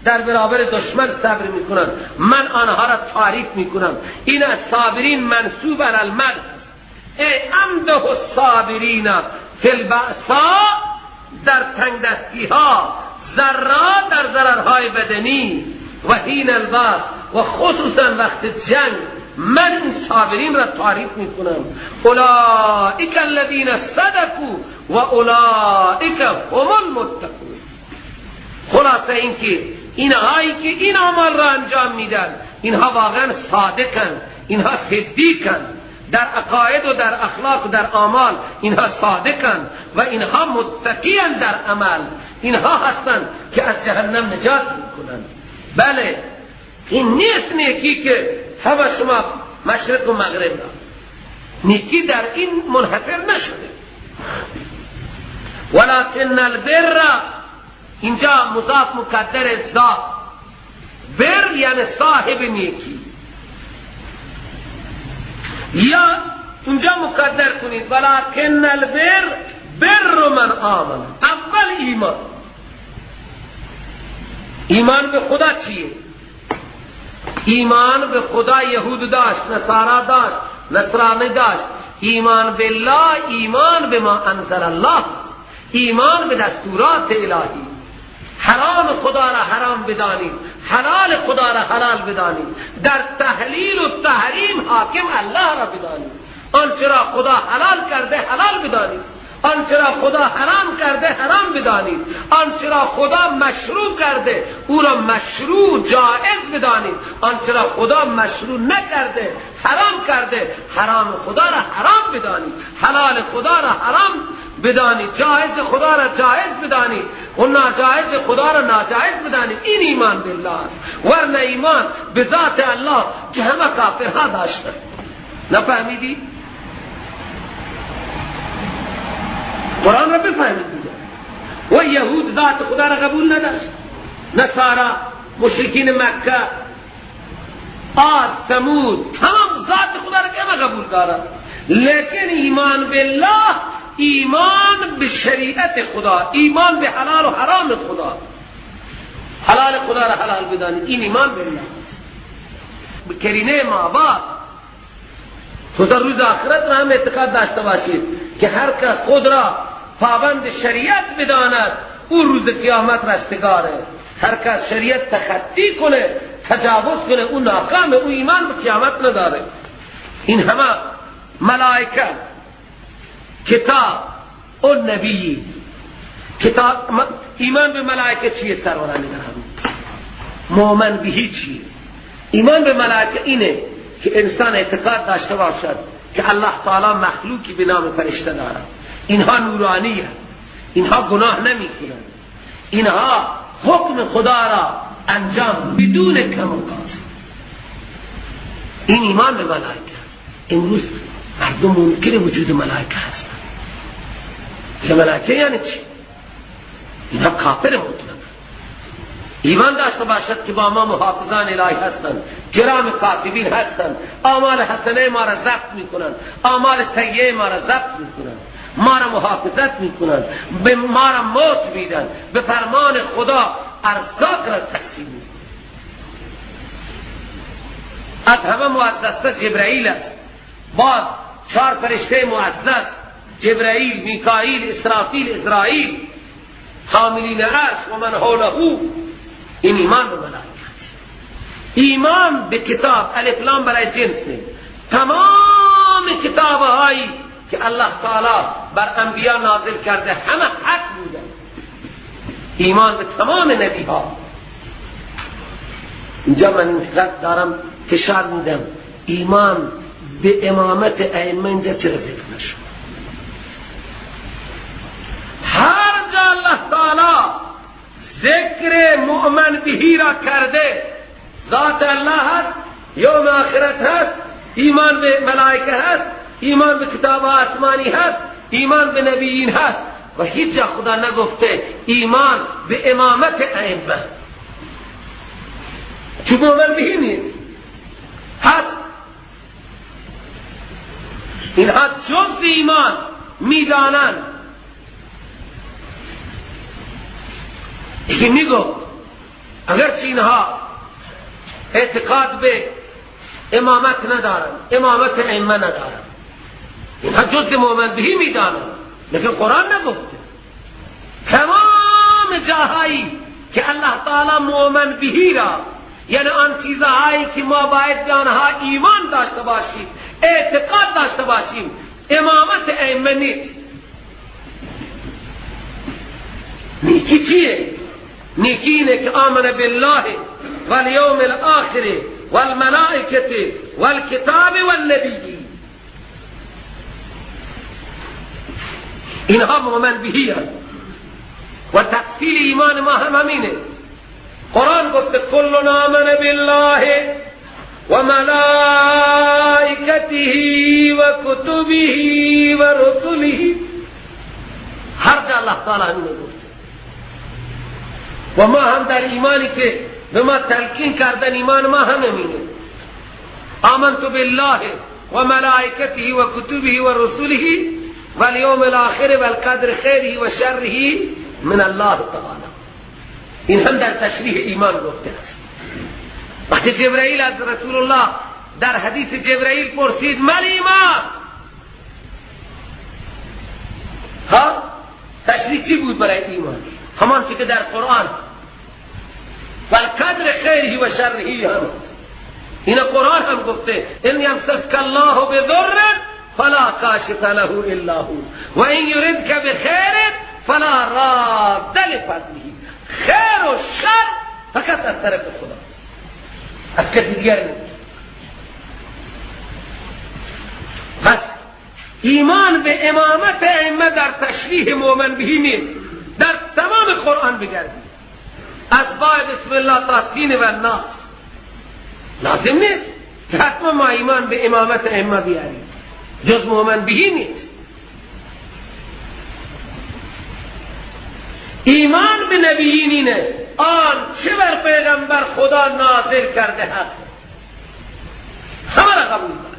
در برابر دشمن صبر میکنن. من آنها را تعریف میکنم. این از صابرین منصوب علی المدح، ای امده الصابرین فی البأسا، در تنگ دستی ها، ضرا در ضررهای بدنی، و حین الباس و خصوصا وقت جنگ. من این صابرین را تعریف میکنم. اولئک الذین صدقوا و اولئک هم المتقون. خلاصه اینکه اینهایی که این اعمال را انجام میدن، اینها واقعا صادقن، اینها صدیقن در عقاید و در اخلاق و در اعمال، اینها صادقن و اینها متقین در عمل، اینها هستند که از جهنم نجات میکنن. بله، این نیست نیکی که همه شما مشرق و مغرب را، نیکی در این منحصر نشده. ولکن البر، اینجا مضاف مقدر ذات، بر یعنی صاحب نیکی، یا اونجا مقدر کنید ولکن البر بر من آمن. اول ایمان، ایمان به خدا چیه؟ ایمان به خدا یهود داشت، نصارا داشت، نصرانی داشت. ایمان بالله، ایمان به ما انزل الله، ایمان به دستورات الهی. حرام خدا را حرام بدانید، حلال خدا را حلال بدانید، در تحلیل و تحریم حاکم الله را بدانید. آنچه را خدا حلال کرده حلال بدانید، آنچه را خدا حرام کرده حرام بدانید، آنچه را خدا مشروع کرده او را مشروع جائز بدانید، آنچه را خدا مشروع نکرده حرام کرده حرام خدا را حرام بدانید، حلال خدا را حرام بدانید، جائز خدا را جائز بدانید و ناجائز خدا را ناجائز بدانید. این ایمان بالله است. ورنه ایمان به ذات الله که همه کافرها داشتن. نفهمیدی؟ قرآن را بفهمید دیگه. و یهود ذات خدا را قبول نداشت، نصارا، مشرکین مکه، عاد، ثمود، تمام ذات خدا را که قبول دارد. لیکن ایمان بالله، ایمان به شریعت خدا، ایمان به حلال و حرام خدا، حلال خدا را حلال بدانید، این ایمان بالله. به کرینه ما بعد خدا روز آخرت را هم اعتقاد داشته باشید که هر که خود را پابند شریعت بداند او روز قیامت رستگاره. هر که شریعت تخطی کنه، تجاوز کنه، او ناکامه، او ایمان به قیامت نداره. این همه ملائکه، کتاب، او نبی، کتاب، ایمان به ملائکه چیه؟ سروران گرامی، مؤمن بهی چیه؟ ایمان به ملائکه اینه که انسان اعتقاد داشته باشد که الله تعالی مخلوقی به نام فرشته دارد، اینها نورانی هست، اینها گناه نمی کنند، اینها حکم خدا را انجام بدون کم و کاست. این ایمان به ملائکه. امروز مردم منکر وجود ملائکه هستند. که ملائکه یعنی چی؟ اینها کافر مطلق. ایمان داشته باشد که با ما محافظان الهی هستند، کرام کاتبین هستند، اعمال حسنه ما را ضبط میکنند، اعمال سیئه ما را ضبط میکنند، ما را محافظت میکنند، به ما را موت میدن، به فرمان خدا ارزاق را تقسیم میکنند. از همه معززتر جبرائیل است، باز 4 فرشته معزز، جبرائیل، میکائیل، اسرافیل، عزرائیل، حاملین عرش و من حوله. این ایمان به ملائکه، ایمان به کتاب، الف لام برای جنس، تمام کتاب هایی که الله تعالی بر انبیا نازل کرده همه حق بودن. ایمان به تمام نبی ها. اینجا من اینقدر دارم فشار میدم، ایمان به امامت ائمه اینجا چرا ذکر نشد؟ هر جا الله تعالی ذکر مؤمن بهی را کرده، ذات الله هست، یوم آخرت هست، ایمان به ملائکه هست، ایمان به کتاب آسمانی هست، ایمان به نبیین هست، و هیچ جا خدا نگفته ایمان به امامت ائمه. چون مؤمن بهی نیست. اینها جز ایمان میدانند. یکی میگفت اگرچه اینها اعتقاد به امامت ندارند، امامت ائمه ندارند، اینها جز مؤمن بهی میدانند، لیکن قرآن نگفته. تمام جاهایی که الله تعالی مؤمن بهی را، یعنی آن چیزهایی که ما باید به آنها ایمان داشته باشیم، اعتقاد داشته باشیم، امامت ائمه نیست. نیکی چیه؟ نیکی اینه که آمن بالله والیوم الاخر والملائکة والکتاب والنبی. اینها مؤمن بهی هست و تفصیل ایمان ما هم همینه. قرآن گفته کلنا آمن بالله و ملائکته و کتبه و رسله. هر جا الله تعالی همینه گفته و ما هم در ایمانی که به ما تلقین کردن، ایمان ما هم همینه. آمنت بالله و ملائکته و کتبه و رسله و الیوم الاخر والقدر خیره و شره من الله تعالی. این هم در تشریح ایمان گفته است. وقتی جبرائیل از رسول الله در حدیث جبرائیل پرسید مال ایمان، ها تشریح چی بود برای ایمان؟ همان چی که در قرآن والقدر خیره و شره هم، این قرآن هم گفته ان یمسسک الله بضر فلا کاشف له الا هو و ان یردک بخیر فلا راد لفضله. خیر و شر فقط از طرف خدا، از کسی دیگر نیست. پس ایمان به امامت ائمه در تشریح مؤمن بهی نیست. در تمام قرآن بگردید از باب بسم الله تا سین و ناس لازم نیست که حتما ما ایمان به امامت ائمه بیاریم، جز مؤمن بهی نیست. ایمان به نبیین اینه آن چه بر پیغمبر خدا نازل کرده هست همه را قبول دارد.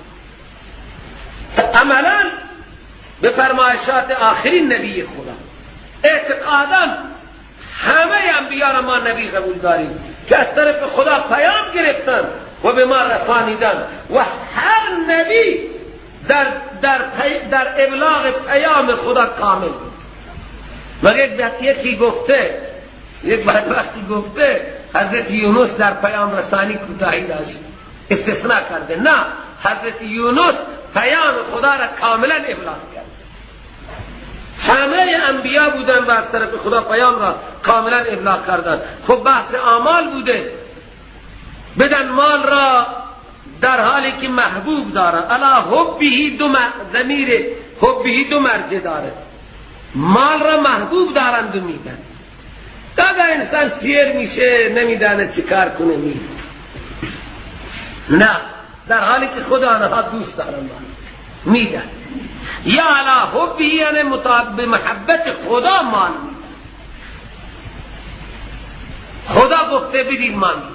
عملا به فرمایشات آخرین نبی خدا، اعتقادا همه انبیا را ما نبی قبول داریم که از طرف خدا پیام گرفتن و به ما رسانیدن و هر نبی در ابلاغ پیام خدا کامل بود. مگر یکی گفته، یک بدبختی گفته حضرت یونس در پیام رسانی کوتاهی داشت، استثناء کرده. نه، حضرت یونس پیام خدا را کاملا ابلاغ کرد. همه انبیا بودن و از طرف خدا پیام را کاملا ابلاغ کردن. خب بحث اعمال بوده، بدن مال را در حالی که محبوب داره، علا حبه دو ضمیر حبه دو مرجع داره، مال را محبوب دارند و میدن. دادا انسان سیر میشه نمیدانه چی کار کنه، میده. نه، در حالی که خدا آنها دوست دارند میدن. یا علا حبه یعنی مطابق محبت خدا مال میدن. خدا گفته بدید مال میدن.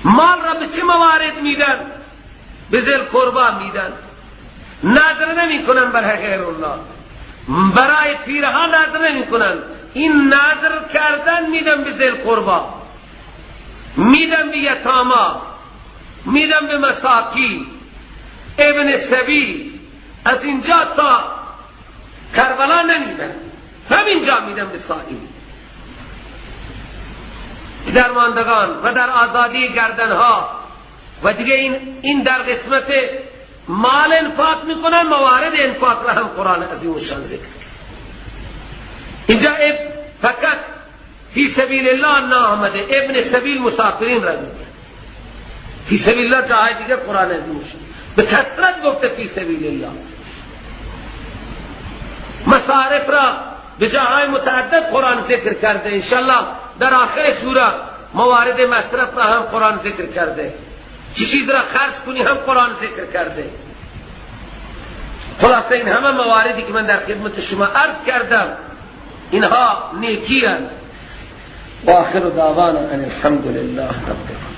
مال را به چه موارد میدن؟ به ذل قربا میدن. نذر نمی کنن برای غیر الله، برای پیرها نذر نمی کنن. این نذر کردن میدن به ذل قربا، میدن به یتاما، میدن به مساکین، ابن سبیل. از اینجا تا کربلا نمیدن، همینجا میدن به سائل درماندگان و در آزادی گردنها و دیگه. این در قسمت مال انفاق میکنن، موارد انفاق را هم قرآن عظیم شان ذکر. اینجا فقط فی سبیل الله نه آمده، ابن سبیل مسافرین را میگه. فی سبیل الله جاهای دیگه قرآن عظیم شان به کثرت گفته فی سبیل الله. مصارف را به جاهای متعدد قرآن ذکر کرده. انشالله در آخر سوره موارد مصرف را هم قرآن ذکر کرده، چی چیز را خرج کنی هم قرآن ذکر کرده. خلاصه این همه مواردی که من در خدمت شما عرض کردم اینها نیکی هستند. و آخر دعوانا ان الحمد لله رب العالمین.